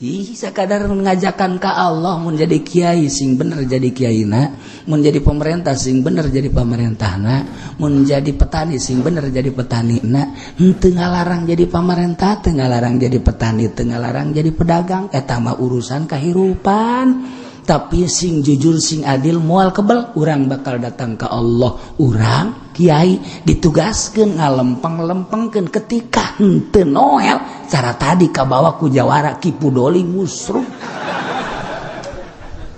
Ih, sakadar ngajakan ka Allah. Mun jadi kiai sing bener jadi kiaina, mun jadi pemerintah sing bener jadi pemerintahna, mun jadi petani sing bener jadi petanina. Henteu ngalarang jadi pemerintah, teu ngalarang jadi petani, teu ngalarang jadi pedagang. Eta mah urusan kehidupan, tapi sing jujur, sing adil. Moal kebel urang bakal datang ke Allah. Urang kiai ditugaskan ngalempeng-lempengkeun. Ketika henteu noel cara tadi kabawa ku jawara Ki Pudoli musruh.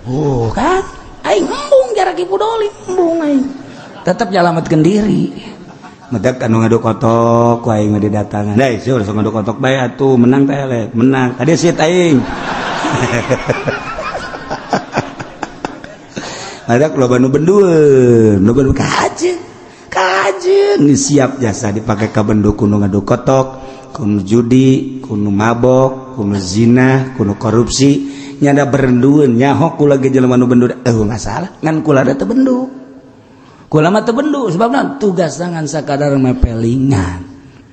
Oh kan aing embung cara Ki Pudoli, embung aing tetap nyalametkeun diri. Matak anu ngadu kotok ku aing mah didatangan. Dai, seur sok ngadu kotok bae atuh, menang teh le, menang. Tadi sit aing. Ada loba nu bendueun, loba nu kajeun. Kajeun geus siap jasa dipake ka bendu ku nu ngadu kotok, ku nu judi, ku nu mabok, ku nu zina, ku nu korupsi, nyada berendueun nyaho kula ge jelema nu bendu eueuh masalah, ngan kula da teu bendu. Kula mah teu bendu sebabna tugas ngan sakadar mepelingan.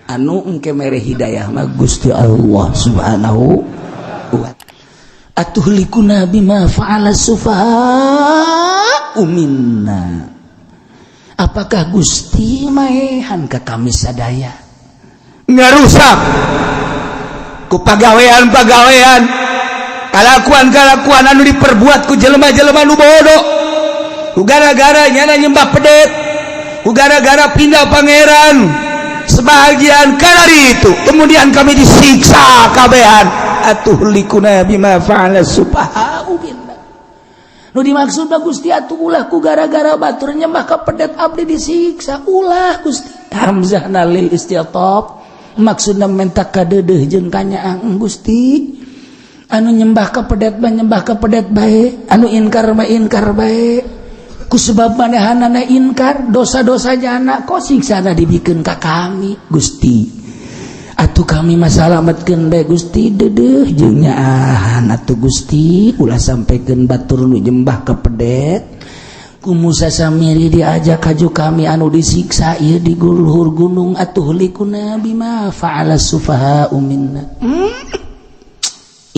Anu engke mere hidayah mah Gusti Allah Subhanahu wa. Atuhlikuna bima fa'ala sufaha'u minna, apakah Gusti maehan ka kami sadaya? Ngarusak ku pagawean-pagawean, kalakuan-kalakuan anu diperbuat ku jelema-jelema nu bodoh, ku gara-gara nyana nyembah pedet, ku gara-gara pindah pangeran sebagian karena itu kemudian kami disiksa kabehan. Atuhlikuna bima fa'ala sufaha'u minna, nu dimaksud Gusti atuh ulah ku gara-gara batur nyembah ka pedet abdi disiksa, ulah Gusti. Hamzah lil isti'tab, maksudna menta kadeudeuh jeung kanyaang. Gusti, anu nyembah ka pedet mah nyembah ka pedet bae, anu inkar mah inkar bae. Ku sebab manehanana inkar dosa-dosa jana kok siksana dibikeun ka kami. Gusti atuh kami masalametkeun bae. Gusti, deudeuh jeung nyaahan atuh Gusti, ulah sampaikeun batur nu nyembah ka pedet ku Musa Samiri diajak kaju kami anu disiksa ieu di luhur gunung. Atuhlikuna bima fa'ala sufaha'u minna.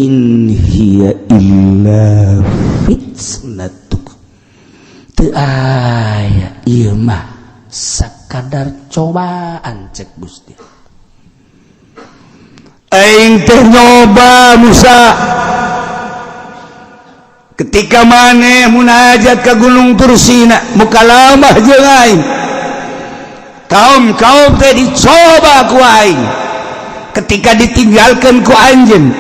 In hiya illa fitnatuk, teu aya ieu mah sakadar cobaan cek Gusti. Aing teh nyoba Musa ketika maneh munajat ke Gunung Tursina, mukalamah jeung aing. Kaum-kaum teh dicoba ku aing ketika ditinggalkan ku anjeun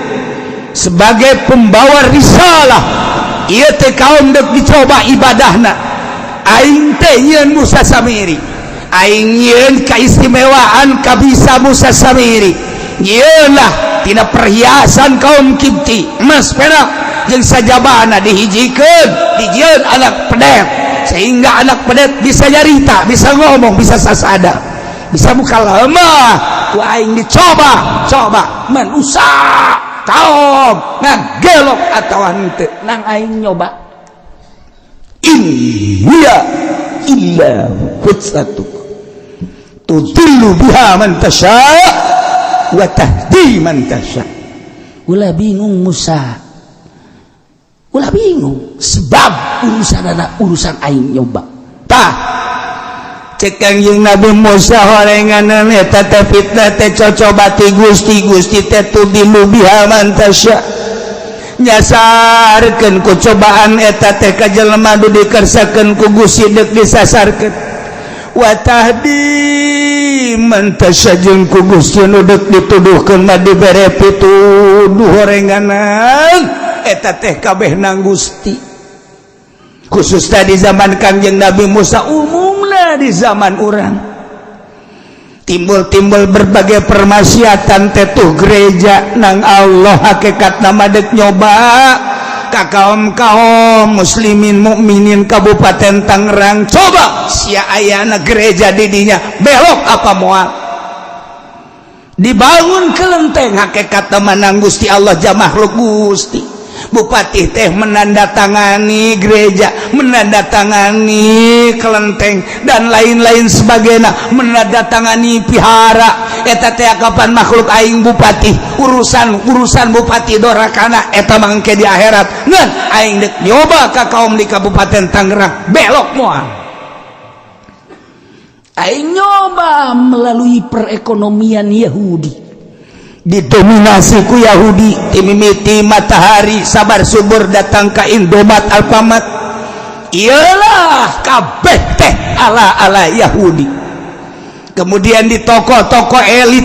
sebagai pembawa risalah. Ieu teh kaum dek dicoba ibadahna. Aing teh nyieun Musa Samiri, aing nyieun keistimewaan kabisa Musa Samiri, nyieunlah tina perhiasan kaum Kibti, emas perak jeung sajabana, dihijikeun, dijieun anak pedet sehingga anak pedet bisa nyarita, bisa ngomong, bisa sasada, bisa mukalamah. Ku aing dicoba coba manusia kaum ngagelok atau henteu nang aing nyoba. In hiya illa fitnatuk tudillu biha man tasya wa tahdi man tasya. Ulah bingung Musa, ulah bingung, sebab urusan anak urusan aing nyoba. Tah cek Kangjeng Nabi Musa, horenganan eta teh fitnah teh cocoba ti Gusti. Gusti teh tudillu biha man tasya, nyasarkeun ku cobaan eta teh ka jelema nu dikersakeun ku Gusti deuk disasarkeun, wa tahdi man tasya, jeung ku Gusti nu deuk dituduhkeun mah dibere pituduh. Horenganan eta teh kabeh nang Gusti, khusus tadi zaman Kangjeng Nabi Musa, umumlah di zaman orang timbul-timbul berbagai permaksiatan tetuh gereja nang Allah hakikat nama dek nyoba ka kaum kaum muslimin mukminin Kabupaten Tangerang. Coba sia ayana gereja didinya belok apa moal dibangun kelenteng? Hakikat nang Gusti Allah, jamah makhluk Gusti. Bupati teh menandatangani gereja, menandatangani kelenteng, dan lain-lain sebagainya, menandatangani pihara. Eta teh kapan makhluk aing bupati, urusan urusan bupati dorakana eta mangke di akhirat. Ngan aing dek nyoba ka kaum di Kabupaten Tangerang, belok moal. Aing nyoba melalui perekonomian Yahudi. Didominasi ku Yahudi timimiti Matahari sabar subur datang ke Indomaret, Alfamart, iyalah kabeh teh ala ala Yahudi. Kemudian di toko-toko elit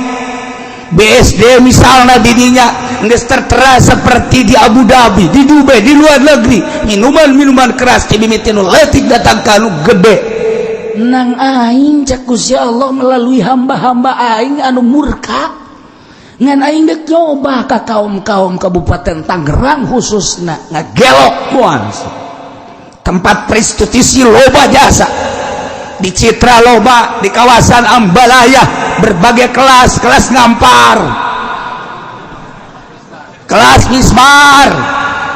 BSD misalnya, didinya geus tertera seperti di Abu Dhabi, di Dubai, di luar negeri, minuman-minuman keras timimiti nu leutik datang ka nu gede. Nang aing cek Gusti Allah melalui hamba-hamba aing anu murka, ngan aing dek nyoba ka kaum-kaum Kabupaten Tangerang khususna ngagelok moal. Tempat prostitusi loba, jasa di Citra loba, di kawasan Ambalaya berbagai kelas, kelas ngampar, kelas mismar,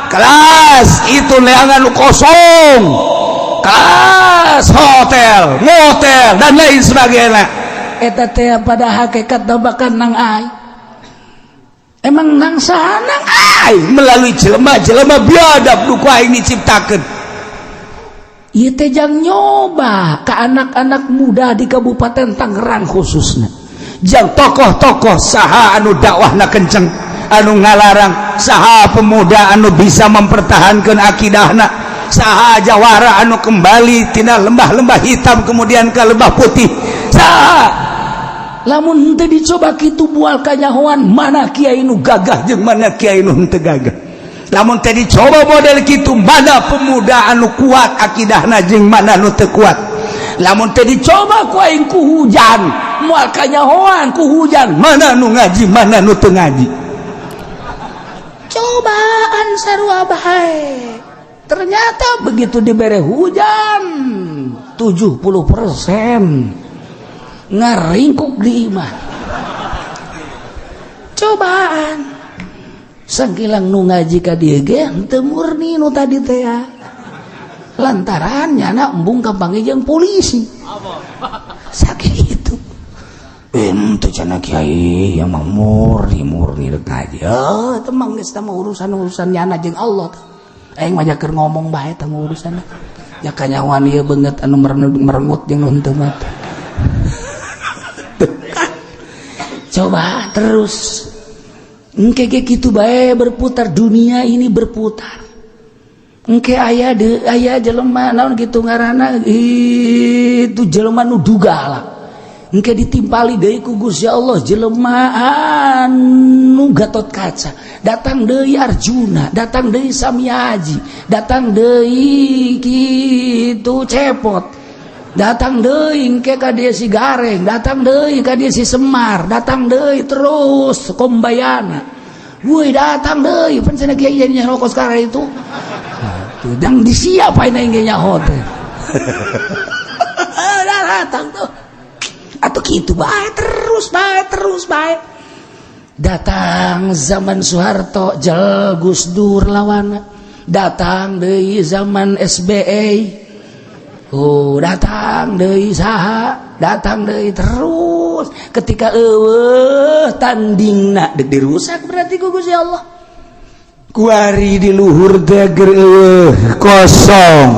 kelas itu leangan kosong, kelas hotel, motel, dan lain sebagainya. Eta teh pada hakikat bahkan nang aing emang nang saha, nang aing melalui jelema-jelema biadab nu ku aing diciptakeun. Ieu teh jang nyoba ke anak-anak muda di Kabupaten Tangerang khususnya. Jang tokoh-tokoh saha anu dakwahna kenceng, anu ngalarang saha, pemuda anu bisa mempertahankan akidahna saha, jawara anu kembali tina lembah-lembah hitam kemudian ke lembah putih saha. Lamun henteu dicoba kitu moal kanyahoan mana kiai nu gagah jeung mana kiai nu henteu gagah. Lamun teh dicoba model kitu, mana pemuda anu kuat akidahna jeung mana nu teu kuat. Lamun teh dicoba ku aing ku hujan, moal kanyahoan ku hujan mana nu ngaji, mana nu teu ngaji. Cobaan sarua bae. Ternyata begitu diberi hujan, 70% ngaringkuk di imah. Cobaan sangkilang nu ngaji ka dieu ge henteu murni nu tadi teh ya. Lantaran nyana embung kapanggih jeung polisi sakitu. Ente cenah kiai yang mah murni murni rek ngaji. Oh, itu mah geus mah urusan-urusan nyana jeung Allah. Aing mah keur ngomong bae teh urusan. Ya kanyahoan ieu beungeut anu merengut jeung nu henteu mah. Coba terus. Engke ge kitu bae berputar, dunia ini berputar. Engke aya de aya jelema naon kitu ngaranna itu, jelema nu duga lah. Engke ditimpali deui ku Gusti Allah jelema anu Gatot Kaca, datang deui Arjuna, datang deui Samiaji, datang deui kitu Cepot, datang deui engke ka dieu si Gareng, datang deui ka dieu si Semar, datang deui terus Kombayana. Woi, datang deui pan cenah kiai jadi nyaho sekarang itu. Dan disiapain aing ge nyaho teh. Datang tuh atau gitu bae terus bae terus bae. Datang zaman Soeharto, jel Gus Dur lawan, datang deui zaman SBY, oh, datang deui saha, datang deui terus. Ketika eueuh tandingna dek dirusak berarti ku Gusti Allah. Kuari di luhur teh eueuh kosong.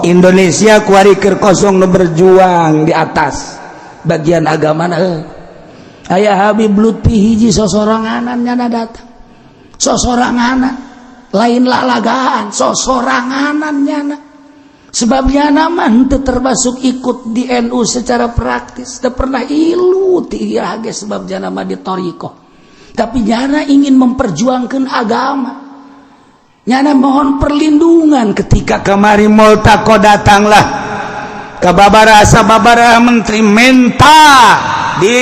Indonesia kuari keur kosong, nu berjuang di atas bagian agama na aya Habib Lutfi hiji sosoranganan. Nyana datang sosoranganan, lain lalagaan, sosoranganan nyana, sebabnya nama henteu termasuk ikut di NU secara praktis, teu pernah ilu ti ge, sebab nyana mah di thoriqoh. Tapi nyana ingin memperjuangkan agama, nyana mohon perlindungan. Ketika kemari Multaqo, datanglah ke babara sababara menteri menta di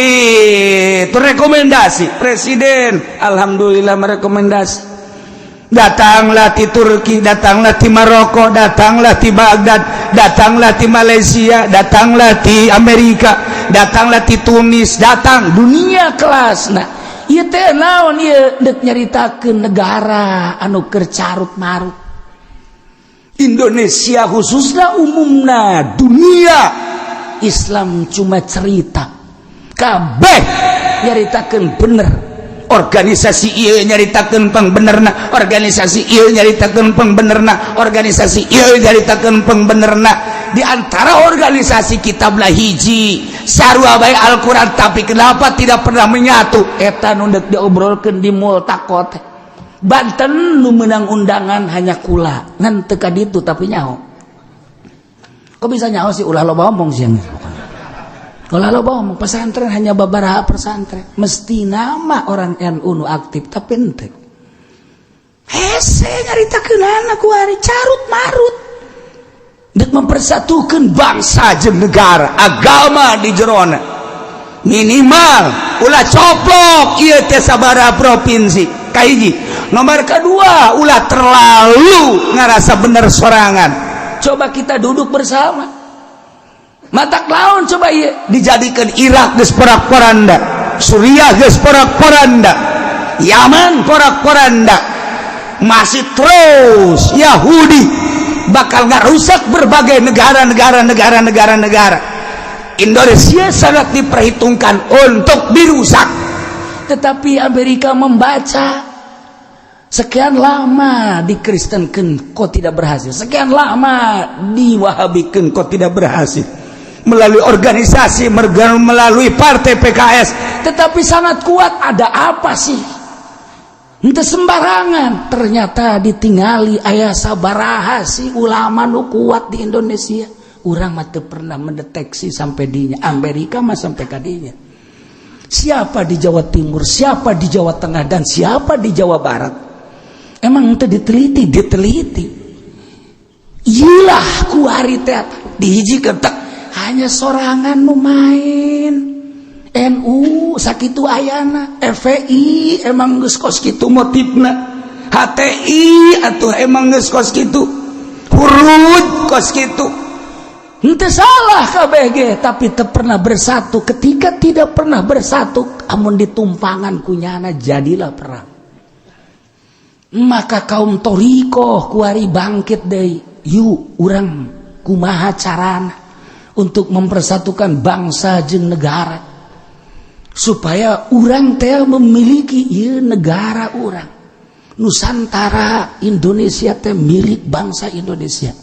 itu rekomendasi presiden, alhamdulillah merekomendasi. Datanglah di Turki, datanglah di Maroko, datanglah di Baghdad, datanglah di Malaysia, datanglah di Amerika, datanglah di Tunis, datang dunia kelas. Nah, Ieu teh naon ieu? Deuk nyaritakeun negara anu keur carut marut. Indonesia khususnya, umumna dunia. Islam cuma cerita kabeh nyaritakeun bener. Organisasi ieu nyaritakeun pangbenerna, organisasi ieu nyaritakeun pangbenerna, organisasi ieu nyaritakeun pangbenerna. Di antara organisasi kitablah hiji, sarua bae Al-Qur'an, tapi kenapa tidak pernah menyatu? Eta nu deuk diobrolkeun di multaqo teh. Banten nu menang undangan hanya kula, ngan teu ka ditu, tapi nyaho. Kok bisa nyaho sih? Ulah loba omong sih, ulah loba omong. Pesantren hanya beberapa pesantren, mesti nama orang NU nu aktif, tapi ente hese nyaritakeun ku ari carut marut dek mempersatukan bangsa jeung negara, agama di jerona. Minimal ulah coplok ieu teh sabaraha provinsi. Kahiji, nomor kedua, ulah terlalu ngerasa bener sorangan. Coba kita duduk bersama, matak lawan coba iya. Dijadikan Irak geus porak-poranda, Suriah geus porak-poranda, Yaman porak-poranda, masih terus Yahudi bakal ngarusak berbagai negara-negara, negara-negara, negara. Indonesia sangat diperhitungkan untuk dirusak. Tetapi Amerika membaca, sekian lama dikristenkan kok tidak berhasil, sekian lama diwahabikan kok tidak berhasil, melalui organisasi, melalui partai PKS. Tetapi sangat kuat. Ada apa sih? Ente sembarangan. Ternyata ditinggali aya sabaraha sih ulama nu kuat di Indonesia. Urang mah teu pernah mendeteksi sampai dinya. Amerika mah sampai kadinya. Siapa di Jawa Timur, siapa di Jawa Tengah, dan siapa di Jawa Barat? Emang itu diteliti, diteliti. Iyalah, kuari teh dihijikeun tek hanya sorangan nu main. NU sakitu ayana, FPI emang geus kos kitu motifna, HTI atuh emang geus kos kitu, hurut kos kitu. Ente salah KBG, tapi tak pernah bersatu. Ketika tidak pernah bersatu, amun ditumpangan kunyana jadilah perang. Maka kaum thoriqoh kuari bangkit deui. Yuk, urang kumaha carana untuk mempersatukan bangsa jeung negara supaya urang teh memiliki ieu negara urang Nusantara. Indonesia teh milik bangsa Indonesia.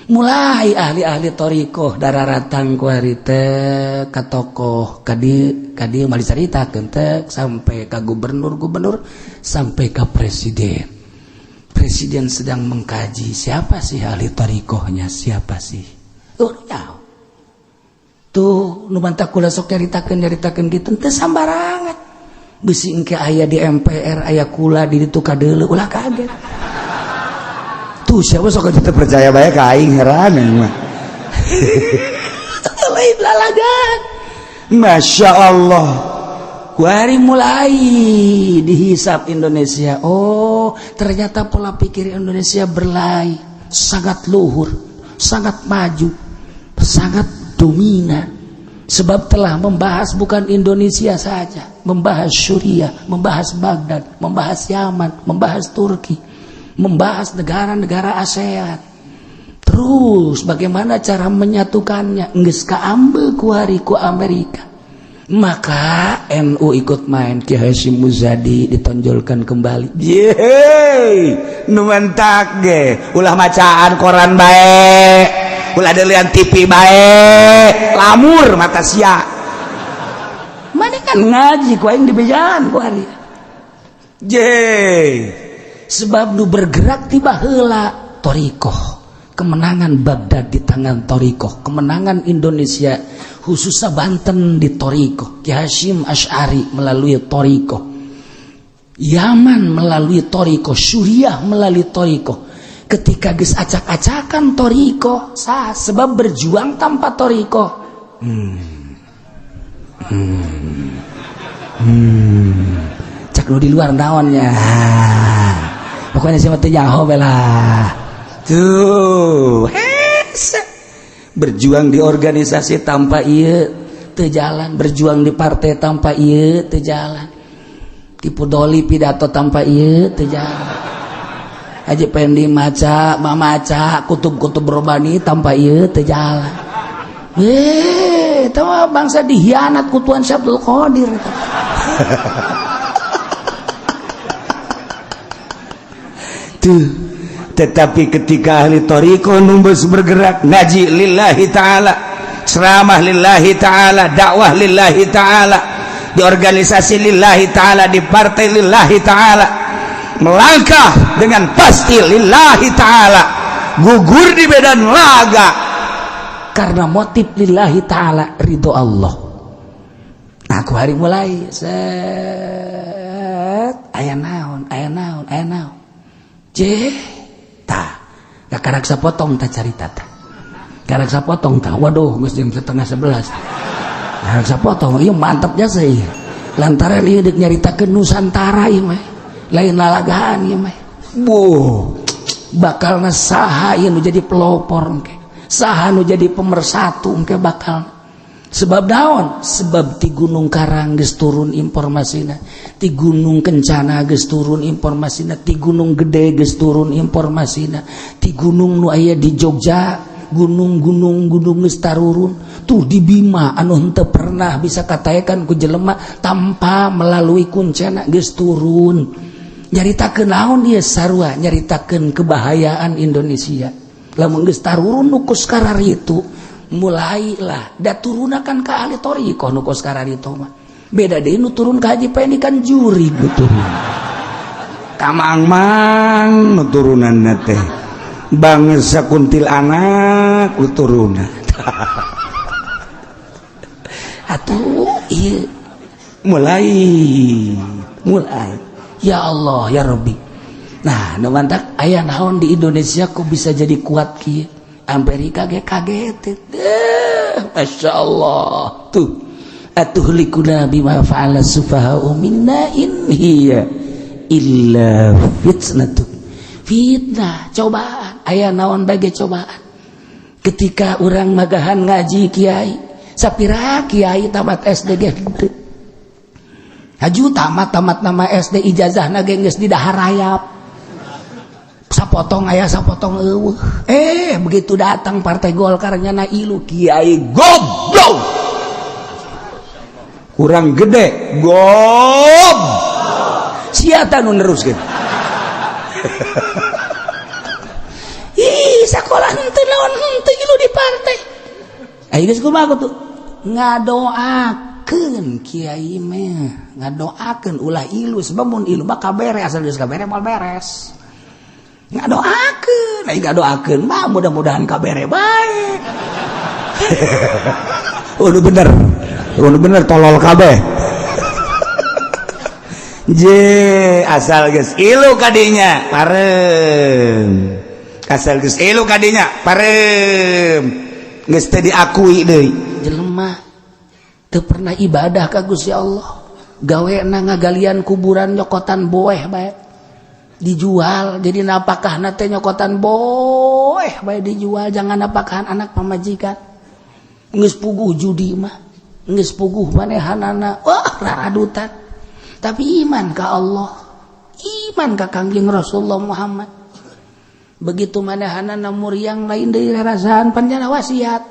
Mulai ahli-ahli thoriqoh daratang kuari teh ka tokoh kadi kadi mali caritakeun teh sampai ka gubernur-gubernur, sampai ka presiden. Presiden sedang mengkaji siapa sih ahli thoriqohnya, siapa sih. Oh ya, tuh nu mantak kula sok nyaritakeun nyaritakeun kitu teu sambarangan. Bisi engke aya di MPR aya kula di ditu kadeuleu, ulah kaget. Tuh, siapa sok kita percaya bae ka aing, heran mah. Lain lalagan. Masya Allah. Kuari mulai dihisap Indonesia. Oh, ternyata pola pikir Indonesia berlai, sangat luhur, sangat maju, sangat dominan. Sebab telah membahas bukan Indonesia saja, membahas Suriah, membahas Baghdad, membahas Yaman, membahas Turki, membahas negara-negara ASEAN. Terus bagaimana cara menyatukannya? Geus kaambil kuari ku Amerika. Maka NU ikut main. Ki Hasyim Muzadi ditonjolkan kembali. Yeay, nu mantak ge ulah macaan koran bae, ulah delian TV bae, lamur mata sia. Mana kan ngaji ku aing dibejaan ku hari. Ye. Sebab nu bergerak tiba heula thoriqoh. Kemenangan Baghdad di tangan thoriqoh, kemenangan Indonesia khususnya Banten di thoriqoh, Ki Hasyim Asy'ari melalui thoriqoh, Yaman melalui thoriqoh, Suriah melalui thoriqoh. Ketika geus acak-acakan thoriqoh sah, sebab berjuang tanpa thoriqoh. Cak lu di luar naonnya. Pokoknya siapa teh nyaho lah. Tuh, hese. Berjuang di organisasi tanpa tanpa iya teu jalan, berjuang di partai tanpa iya teu jalan. Tipu doli pidato tanpa ieu teu jalan. Haji Pendi maca, mamaca kutub-kutub robani tanpa ieu teu jalan. Eta mah bangsa dihianat ku Tuan Syekh Abdul Qadir. Tuh, tetapi ketika ahli thariqah numbus bergerak ngaji lillahi ta'ala, ceramah lillahi ta'ala, dakwah lillahi ta'ala, di organisasi lillahi ta'ala, di partai lillahi ta'ala, melangkah dengan pasti lillahi ta'ala, gugur di medan laga karena motif lillahi ta'ala, ridho Allah. Nah, aku hari mulai set aya naon, aya naon, aya naon. Jeh, tah, karak sapotong tah carita tah. Karak sapotong tah. Waduh, geus jam 10:30. Karak sapotong, ieu mantap jasa ieu. Lantaran ieu deuk nyaritakeun Nusantara ieu mah. Lain lalagaan ieu mah. Buh, bakalna saha ieu nu jadi pelopor engke. Saha nu jadi pemersatu engke bakal. Sebab naon? Sebab ti Gunung Karang geus turun informasina, ti Gunung Kencana geus turun informasina, ti Gunung Gede geus turun informasina, ti gunung nu aya di Jogja, gunung-gunung gunung geus tarurun. Tuh di Bima anu henteu pernah bisa kataekan ku jelema tanpa melalui kuncena geus turun. Nyaritakeun naon ieu sarua? Nyaritakeun kebahayaan Indonesia. Lamun geus tarurun nu kos kararitu, mulailah da turunakan ka ahli thariqah nu kos kararitu mah. Beda deui nu turun ka Haji Pendi kan juri nu turun. Kamang-mang nu turunanna teh bangsa kuntilanak nu turunan. Atuh ieu mulai mulai ya Allah ya Rabbi. Nah, nu mantak aya naon di Indonesia kok bisa jadi kuat kieu? Amerika ge kaget. Masya Allah. Tuh, atuhlikuna bima fa'ala sufaha'u minna in hiya illa fitnatu. Fitnah, cobaan. Aya naon bage cobaan. Ketika urang magahan ngaji kiai, sapira kiai tamat SD ge henteu. Haju tamat-tamat nama SD ijazahna ge geus didahar rayap. Sapotong aya sapotong eueuh. Begitu datang Partai Golkar nyana ilu kiai goblok. Kurang gede gob. Sia tah nu neruskeun. Ih, sakola henteu naon henteu ilu di partai. Ayo geus kumaha tuh? Ngadoakeun kiai mah, ngadoakeun ulah ilu sebab mun ilu mah kabere asal geus kabere moal beres. Ngadoakeun, aing ngadoakeun mah mudah-mudahan kabere bae. Oh, bener. Oh, bener tolol kabeh. Je, asal geus ilu kadinya, parem. Asal geus ilu kadinya, parem. Geus teu diakui deui. Jelema teu pernah ibadah ka Gusti Allah. Gawena ngagalian kuburan nyokotan boeh bae. Dijual jadi napakahna teh nyokotan boeh bae dijual jangan napakahan anak pamajikan. Geus puguh judi mah, geus puguh manehanana, wah raradutan. Tapi iman ka Allah, iman ka Kangjeng Rasulullah Muhammad. Begitu manehanana muriang lain deui rarasaan panjana wasiat.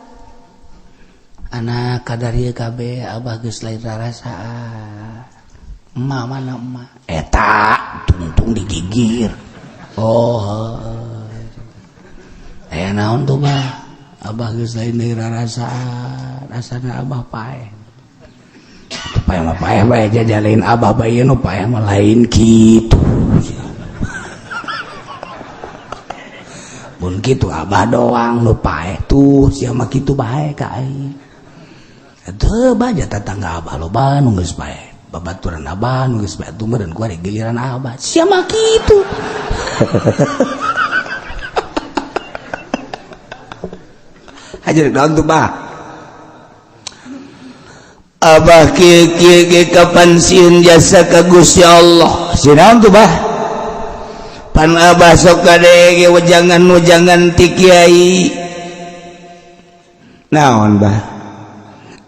Anak kadar ieu kabeh abah geus lain rarasaan. Emak mana emak? Eta tungtung digigir. Oh. Naon tuh bah? Abah geus lain deui rarasaan, asana abah paeh. Paeh mah paeh bae jajalain abah bae nu paeh mah lain kitu. Mun kitu abah doang nu paeh tuh sia mah kitu bae ka aing. Teu bae tetangga abah loba nu geus paeh. Babaturan abah nu geus bae tuh meureun kuari giliran abah. Sia mah kitu. Hajar naon tuh bah? Abah kieu kieu ge kapan sieun jasa ka Gusti Allah. Sieun naon tuh bah? Pan abah sok kadege wejangan-wejangan ti kiai. Naon bah?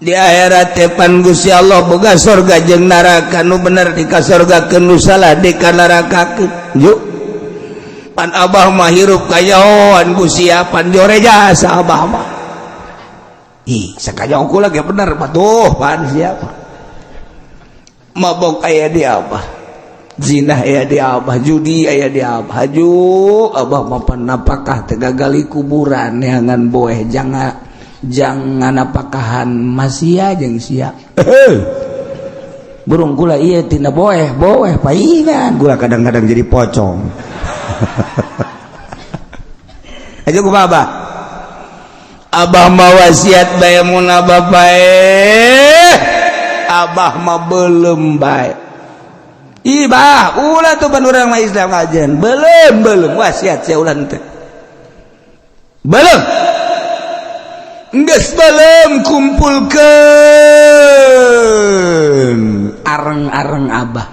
Di akhirat teh pan Gusti Allah boga sorga jeung neraka, nu bener di ka sorgakeun, nu salah di ka nerakakeun. Yuk pan abah mah hirup kayahoan ku sia, pan jore jasa abah mah. Ih, sakanya aku lagi bener patuh pan siapa mabok aya di abah, zina aya di abah, judi aya di abah. Haju abah mah pan napakah teh gagali kuburan neangan boeh, jangan jangan apakahan masia jeung sia. Burung kula ieu tina boeh boeh paingan gula kadang-kadang jadi pocong. Aja ku abah, abah mah wasiat bae mun abah bae, abah mah belum bae. Ih bah, ulah tuh pan urang mah Islam ajen belum belum wasiat sia ulah teh belum. Geus belum kumpulkeun areng-areng abah,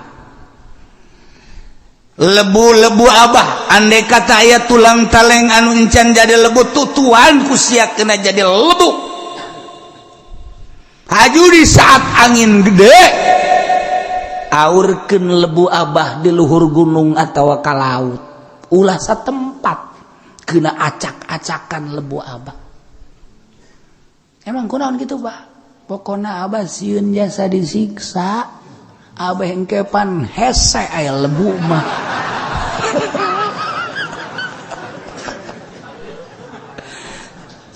lebu-lebu abah. Andai kata aya tulang taleng anu encan jadi lebu, tutuan ku sia kena jadi lebu. Haju di saat angin gede aurkeun lebu abah di luhur gunung atawa ka laut, ulah satempat kena acak-acakan lebu abah. Emang kunaon gitu bah? Pokona abah sieun jasa disiksa, abah engkepan hese aya lebu mah.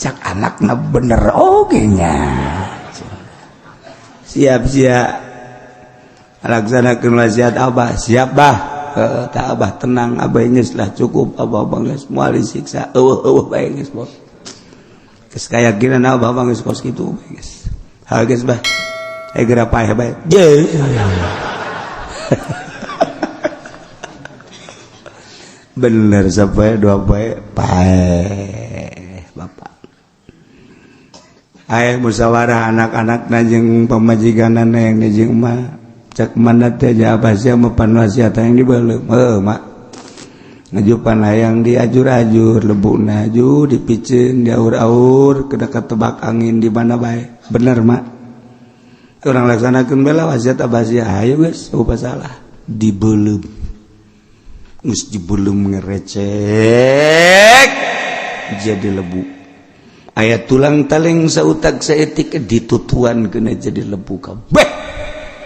Cak anakna bener oge nya. Siap siap laksanakeun wasiat abah, siap bah. Heeh, tah abah tenang, abah geus lah cukup, abah geus moal disiksa. Eueuh eueuh bae geus bos. Geus kayakinan abah mah geus kos kitu geus. Ha geus bah. Eh geura paeh bae. Je. Bener sapoe dua poe paeh bapak. Aya musyawarah anak-anakna jeung pamajikanna yang jeung emak. Cak mana teh abah sia mah pan wasiat hayang dibeuleum. Heuh mak. Ngajupan hayang diajur-ajur lebukna aju dipiceun diaur-aur kena ketebak angin di mana bae. Bener mak. Urang laksanakeun bela wasiat abah sia. Hayu geus eueuh salah. Dibeuleum. Geus dibeuleum ngerecek jadi lebu. Aya tulang taleng sautak saeutik ditutuan kena jadi lebu kabeh.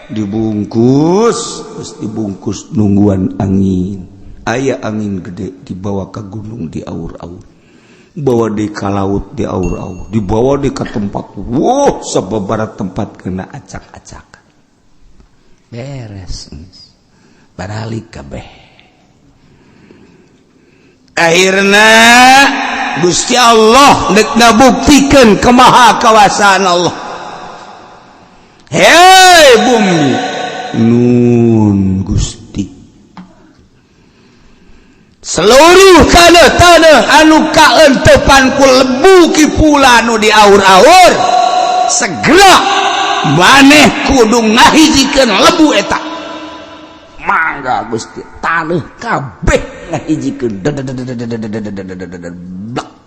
Dibungkus, terus dibungkus nungguan angin. Aya angin gede dibawa ke gunung di aur-aur, bawa di ka laut di aur-aur, dibawa di ke tempat, wow, sababaraha tempat kena acak-acak. Beres, baralik kabeh. Akhirna Gusti Allah dek ngabuktikeun kemaha kawasaan Allah. Hei bumi, nun Gusti, seluruh tanah-tanah anu kaentepan ku lebu kipula anu diaur-aur, segera maneh kudu ngahijikeun lebu eta. Mangga Gusti, tanah kabeh ngahijikeun. Blak.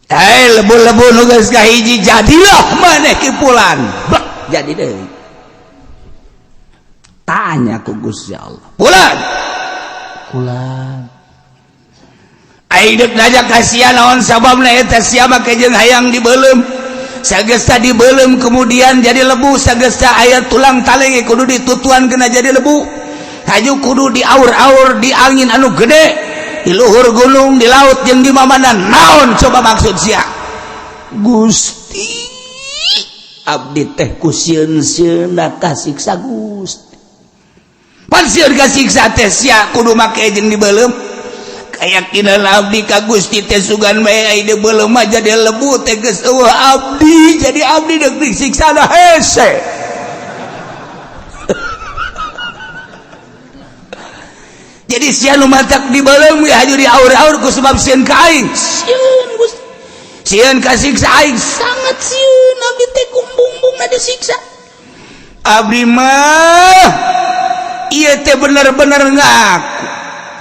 Eh lebu-lebu nu geus kahiji jadilah maneh kipulan. Blak jadi deui. Tanya ku Gusti Allah. Pulan. Pulan. Ai deuk najak kasihan naon sababna eta sia make jeung hayang dibeuleum. Sagesta dibeuleum kemudian jadi lebu, sagesta aya tulang taleng kudu ditutuan kena jadi lebu. Haju kudu diaur-aur di angin anu gede, di luhur gunung, di laut jeung di mamana. Naon coba maksud sia? Gusti, abdi teh ku sieun-sieunna kasiksa Gusti. Pan sieun kasiksa teh sia kudu make jeung dibeuleum. Kayakinan abdi ka Gusti teh sugan bae ai dibeuleum mah jadi lebu teh geus eueuh abdi, jadi abdi deuk disiksa da hese. Jadi sia nu matak dibeuleum ge haju diaur-aur ku sebab sieun ka aing. Sieun Gusti. Sieun kasiksa aing sangat sieun abdi teh kumbung-bumbungna disiksa. Abdi mah ieu teh bener-bener ngaku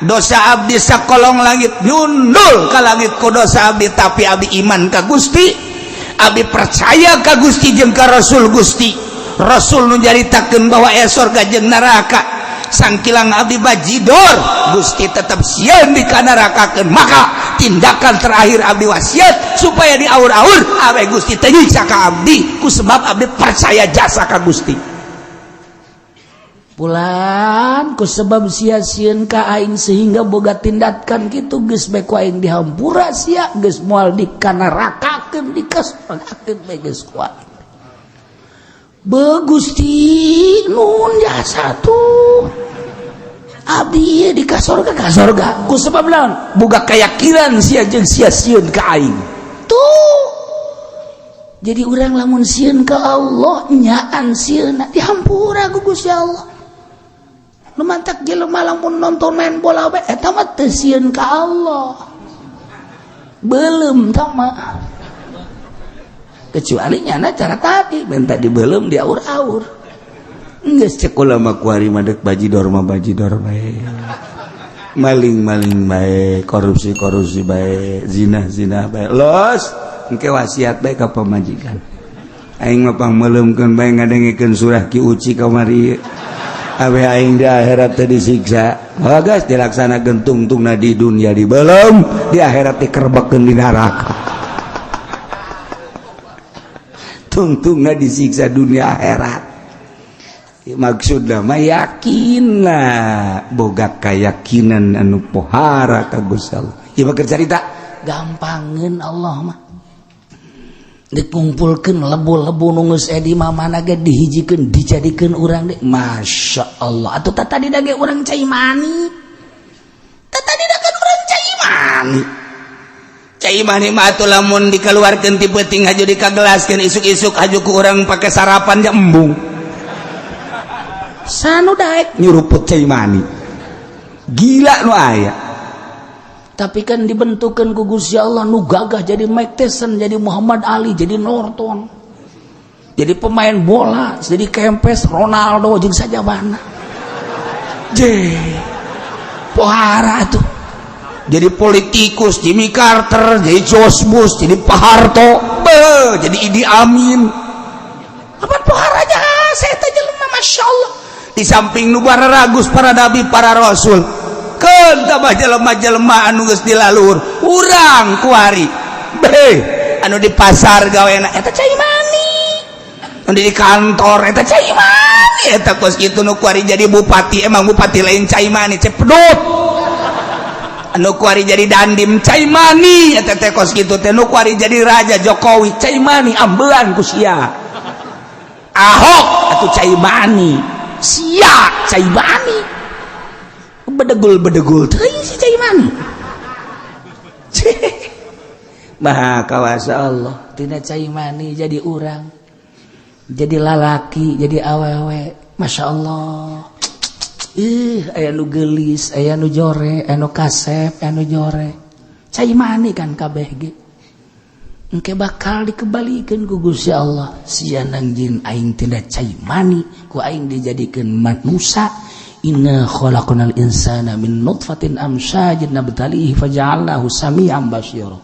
dosa abdi sakolong langit nyundul ka langit ku dosa abdi, tapi abdi iman ka Gusti. Abdi percaya ka Gusti jeung ka Rasul Gusti. Rasul nu nyaritakeun bahwa aya sorga jeung neraka. Sangkilang abdi bajidor, Gusti tetap sieun dikanarakakeun. Maka tindakan terakhir abdi wasiat supaya diaur-aur awe Gusti teu nyiksa ka abdi ku sebab abdi percaya jasa ka Gusti. Pulan ku sebab sia sieun ka aing sehingga boga tindakan kitu, geus bae ku aing dihampura sia, geus moal dikanarakakeun, dikasorgakeun bae geus ku aing. Be Gusti, nun jasa tuh abdi ieu di ka sorga, ka sorga ku sebab naon? Boga keyakinan sia jeung sia sieun ka aing. Tuh, jadi urang lamun sieun ka Allah, nyaan sieun dihampura ku Gusti Allah. Nu mantak jelema lamun nonton main bola bae, eta mah teu sieun ka Allah, belum tama, kecuali nyana cara tadi minta dibelum, diaur-aur. Geus, cek ulama kuari mah deuk bajidor mah bajidor bae, maling-maling bae, korupsi-korupsi bae, zina-zina bae, los engke wasiat bae ka pamajikan, "Aing mah pangmeuleumkeun bae ngadengekeun surah Ki Uci kamari, awe aing di akhirat teh disiksa." Oh, geus dilaksanakeun, tungtungna di dunia dibelum, di akhirat dikerbekkeun di neraka. Tungtungna disiksa dunia akhirat. Maksudna mah yakin lah, boga keyakinan anu pohara ka Gusti Allah. Ieu mah keur carita. Gampangeun Allah mah, dikumpulkan lebu-lebu nu geus di mana ge, dihijikeun, dijadikeun urang deh. Masya Allah atuh, tah tadi dage urang cai mani, tah tadi kan urang cai mani. Cai mani mah atuh lamun dikeluarkeun ti peuting haju dikagelaskeun, isuk-isuk haju ku urang pake sarapan nya embung. Sanu daek nyuruput cai mani gila nu aya. Tapi kan dibentukkan ku Gusti Allah nu gagah, jadi Mike Tyson, jadi Muhammad Ali, jadi Norton, jadi pemain bola, jadi Kempes, Ronaldo jeung sajabana. Je pohara tuh, jadi politikus Jimmy Carter, jadi George Bush, jadi Pak Harto, be, jadi Idi Amin. Apa poharanya saya teh jelema, Masya Allah. Di samping nu ragus para nabi, para rasul, tambah jelema-jelema anu geus dilalur urang kuari, be, anu di pasar gawe eta cai mani, anu di kantor eta cai mani, eta kos kitu. Nu kuari jadi bupati, emang bupati lain cai mani? Cepedut. Anu kuari jadi dandim, cai mani eta teh kos kitu teh. Nu kuari jadi raja Jokowi, cai mani, ambelan ku sia. Ahok atuh cai mani, sia cai mani, bedegul bedegul teuing si cai mani. Maha kawasa Allah. Tina cai mani jadi urang, jadi lalaki, jadi awewe. Masya Allah, ih, aya nu gelis, aya nu jore, aya nu kasep, aya nu jore, cai mani kan kabeh ge. Engke bakal dikembalikan ku Gusti Allah. Sia nang jin aing tina cai mani ku aing dijadikeun manusia. Inna khalaqnal insana min nutfatin amsyajin nabtalihi faja'alnahu sami'an basira.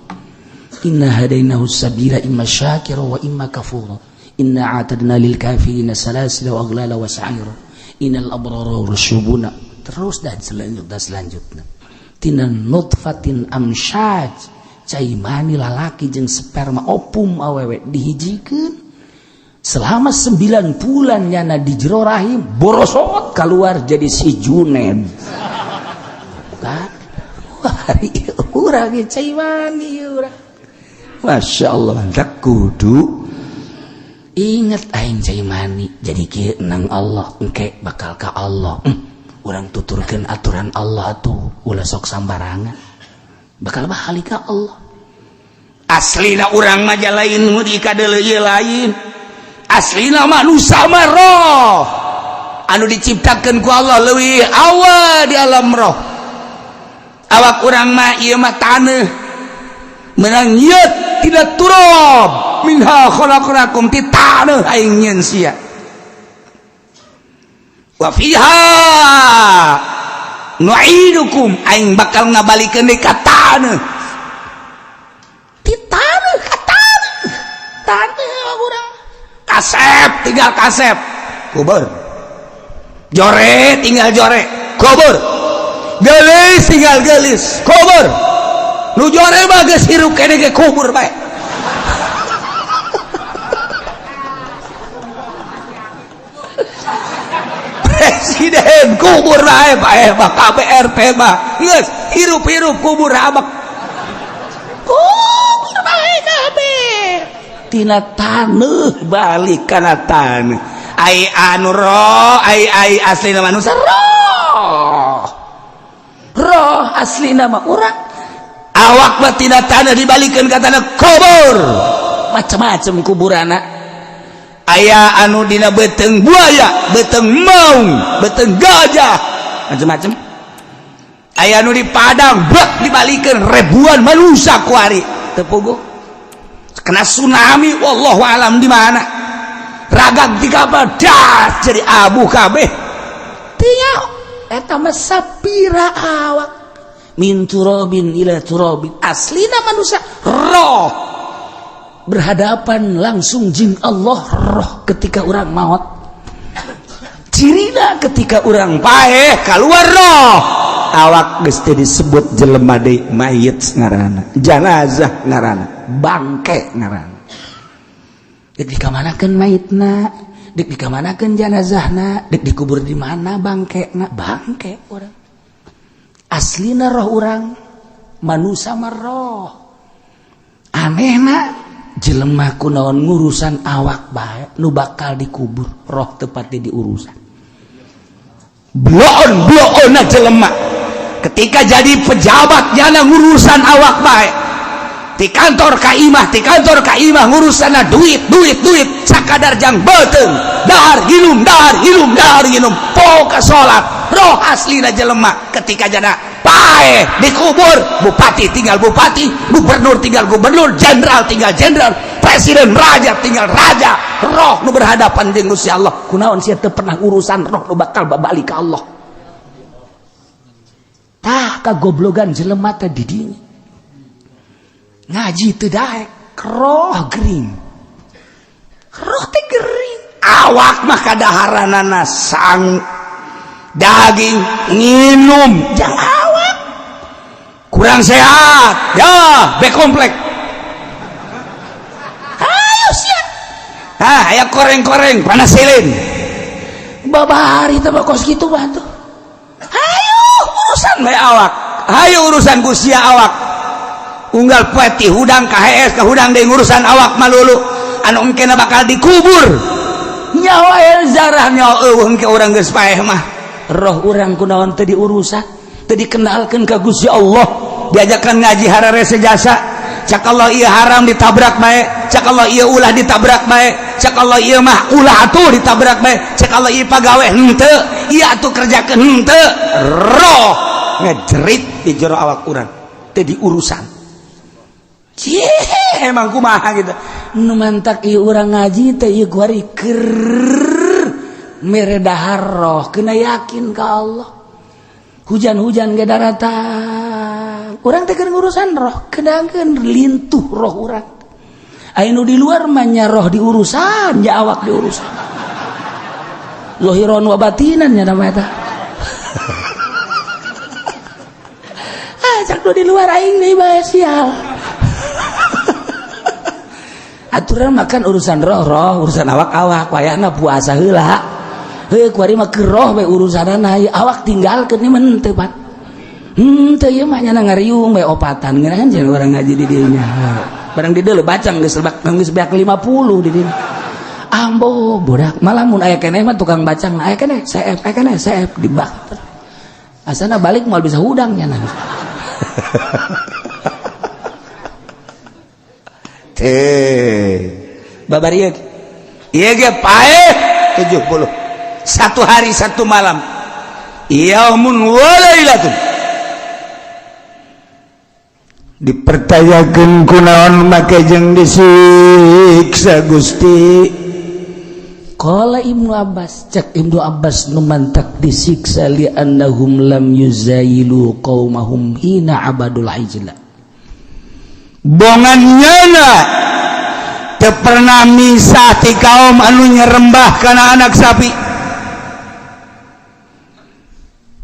Inna hadainahu sabila imma syakira wa imma kafura. Inna a'tadna lil kafirina salasila wa aghlala wa sa'ira. Innal abrara yashrabuna. Terus dan selanjutnya, selanjutnya tina nutfatin amsyaj, cai mani lalaki jeung sperma ovum awewe dihijikeun selama 9 bulan nyana di jero rahim, borosot keluar jadi si Juned kan. Wah, urang cai mani urang. Masya Allah, tak kudu inget aing cai mani jadi kieu nang Allah, engke bakal ka Allah. Urang tuturkeun aturan Allah tuh, ulah sok sambarangan, bakal balik ka Allah. Aslina urang mah lain nu dikadeuleu ieu, lain. Aslina manusia mah roh anu diciptakeun ku Allah leuwih awal di alam roh. Awak urang mah ieu mah taneuh, menang nyeut tina turab. Minha khalaqnakum, ti taneuh aing nyieun sia. Wa fiha nu'idukum, aing bakal ngabalikeun deui ka taneuh. Ti taneuh ka taneuh. Kasep tinggal kasep, kubur. Jore tinggal jore, kubur. Gelis tinggal gelis, kubur. Nu jore mah geus hirup keneh ge kubur bae. Presiden kubur bae bae mah KBRT mah geus hirup-hirup kubur abak. Kubur bae kabeh. Tina taneuh balik kana taneuh. Ai anu roh, ai ai aslina manusia roh. Roh aslina mah urang. Awak mah tina taneuh dibalikeun ka taneuh kubur. Macam-macam kuburana. Aya anu dina beuteung buaya, beuteung maung, beuteung gajah, macam-macam. Aya anu di padang, bek dibalikeun ribuan manusia kuari teu puguh. Kena tsunami, wallahu alam di mana. Ragag di kapal, das jadi abu kabeh. Teu eta mah sapira awak. Min turabin ila turabin. Aslina manusia roh. Berhadapan langsung jin Allah roh ketika orang maut. Cirina ketika orang paeh keluar roh. Awak geus teu disebut jelema deui, mayit ngaranna, janazah ngaranna, bangke ngaranna. Dek dikamanakeun mayitna, dek dikamanakeun janazahna, dek dikubur di mana bangkena, bangke urang. Aslina roh urang, manusia mah roh. Anehna jelema kunaon ngurusan awak bae nu bakal dikubur, roh tepatnya diurusan. Bloon-bloonna jelema ketika jadi pejabat nyana ngurusan awak bae. Di kantor ka imah, di kantor ka imah ngurusanna duit, duit, duit, sakadar jang beuteung, dahar ginum, dahar ginum, dahar ginum, poka salat. Roh aslina jelema ketika jana paeh dikubur, bupati tinggal bupati, gubernur tinggal gubernur, jenderal tinggal jenderal, presiden raja tinggal raja. Roh nu berhadapan jeung Gusti Allah. Kunaon sia teu pernah urusan roh nu bakal babalik ka Allah. Tah kagoblogan jelema teh di dinya. Ngaji teu daek, roh gering. Roh teh gering. Awak mah kadaharanana sang daging nginum jang awak kurang sehat ya B komplek. Ayo sia. Ah, aya koreng-koreng panasilin. Babari teh kos kitu mah tuh. Hayu urusan bae awak. Hayu urusan ku sia awak. Unggal poe ti hudang ka hees ka hudang deui ngurusan awak malulu. Anu engkena bakal dikubur. Nyawa zarah nyawa eueuh engke urang geus paeh mah. Roh urang kunaon teu diurusan, teu dikenalkeun ka Gusti Allah. Diajakan ngaji hararese jasa. Cak Allah ieu haram ditabrak bae, cak Allah ieu ulah ditabrak bae, cak Allah ieu mah ulah atuh ditabrak bae, cak Allah ieu pagawe henteu, ieu atuh kerjakeun henteu. Roh ngejerit di jero awak urang, teu diurusan. Cih, emang kumaha gitu. Nu mantak ieu urang ngaji teh ieu kuari keur mere dahar roh, kena yakin ka Allah. Hujan-hujan ge daratang. Urang teh keur ngurusan roh, kedangkeun lintuh roh urang. Aya nu di luar mah nya roh diurusan, nya awak diurusan. Zohiron wa batinan nya nama eta. Ah, cak nu di luar aing deui bae sial. Aturan makan urusan roh, roh urusan awak-awak, wayahna puasa heula. Heuh kuari mah keur roh we urusanana, awak tinggalkeun ieu mah henteu pan. Henteu ieu mah nya ngariung we opatan ngeunahan jeung urang ngaji di dieu nya. Barang di dieu bacang geus lebak geus beak 50 di dieu. Ambo bodak malah mun aya keneh mah tukang bacang aya keneh seep aya keneh seep dibak. Asana balik moal bisa hudang nya. Teh babar ieu. Ieu ge paeh 70. Satu hari satu malam. Yaumun wa lailatun. Dipertayakeun kunaon make jeung disiksa Gusti. Qala Ibnu Abbas, cek Ibnu Abbas nu mantak disiksa li annahum lam yuzayilu qaumahum hina abadul ijla. Bongan nyana Teu pernah misah ti kaum anu nyerembah kana anak sapi.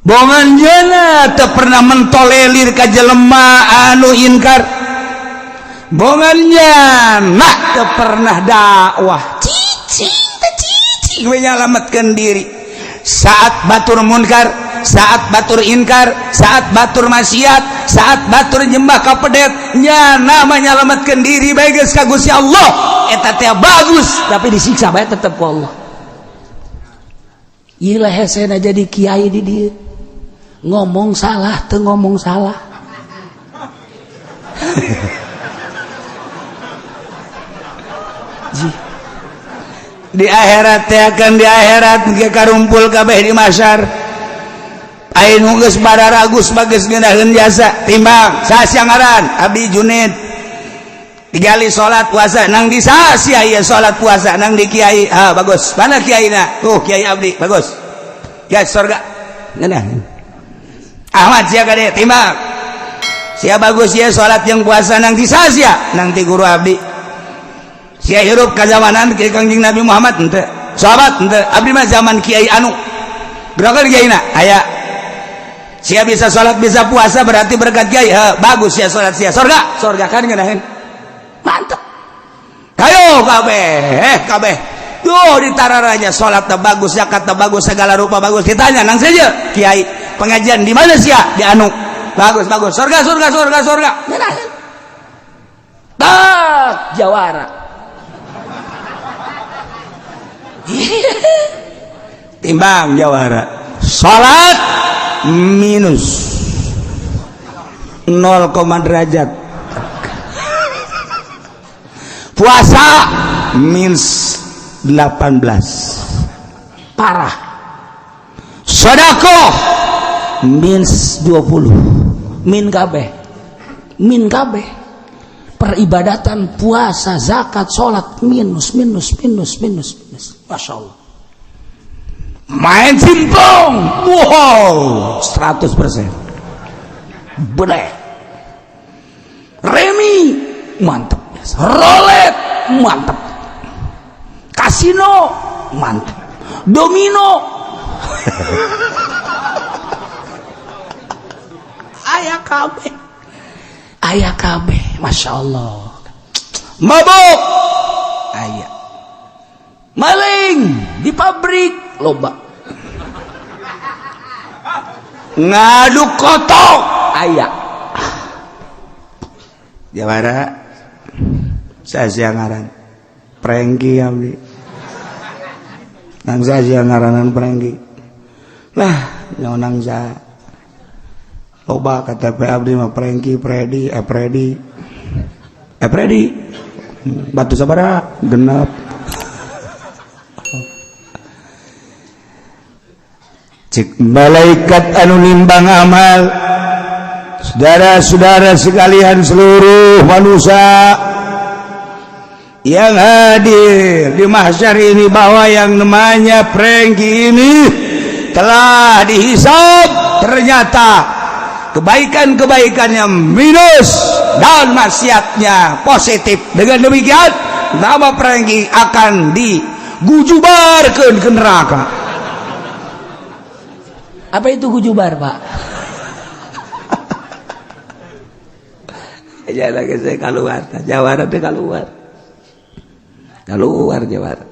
Bongan jana teu pernah mentolelir ka jelema anu inkar. Bongan jana teu pernah dakwah. Cicing teh cicing we nyalametkeun diri. Saat batur munkar, saat batur inkar, saat batur maksiat, saat batur nyembah ka pedet, nyana menyelamatkan diri bae geus ka Gusti Allah. Eta teh bagus, tapi disiksa bae tetep ku Allah. Ieu lah hesena jadi kiai di dieu. Ngomong salah teu ngomong salah. Di akhirat teh akan di akhirat ge karumpul kabeh di mahsyar. Ayeuna geus bararagus bagus ngeunaheun jasa timbang saha ngaran Abdi Junid digali salat puasa nang di saha ieu salat puasa nang di kiai ah bagus mana kiaina tuh kiai abdi bagus ya surga ngeunaheun Ahmad sia kade timbang sia bagus ieu salat jeung puasa nang di saha sia nang ti guru abdi sia hirup ka zamanan ke Kangjeng Nabi Muhammad henteu sahabat henteu abdi mah zaman kiai anu gerakan kiaina aya sia bisa salat bisa puasa berarti berkat kiai ha, bagus sia salat sia surga surga kan ngeunaheun mantep kayo kabeh kabeh tuh ditararanya salat teh bagus zakat teh bagus segala rupa bagus ditanya nang saja kiai pengajian di mana sia di anu bagus bagus surga surga surga surga ngeunaheun tak jawara timbang jawara salat minus 0, derajat puasa minus 18 parah sedekah minus 20 min kabeh peribadatan puasa zakat salat minus minus minus minus minus Masya Allah main simpong wow 100% boleh remi mantep rolet mantep kasino mantep domino aya kabeh aya kabeh Masya Allah mabuk aya maling di pabrik loba ngaduk kotok aya jawara saya ngaran prengki abdi nang saya ngaranan prengki lah nang saya loba KTP abdi mah prengki predi epredi epredi batu sabara genep cik malaikat anu nimbang amal saudara-saudara sekalian seluruh manusia yang hadir di mahsyar ini bahwa yang namanya prengki ini telah dihisab ternyata kebaikan-kebaikannya minus dan maksiatnya positif. Dengan demikian nama prengki akan digujubarkan ke neraka. Apa itu gujubar, Pak? Ya lagi saya keluar, jawara teh keluar. Keluar jawara.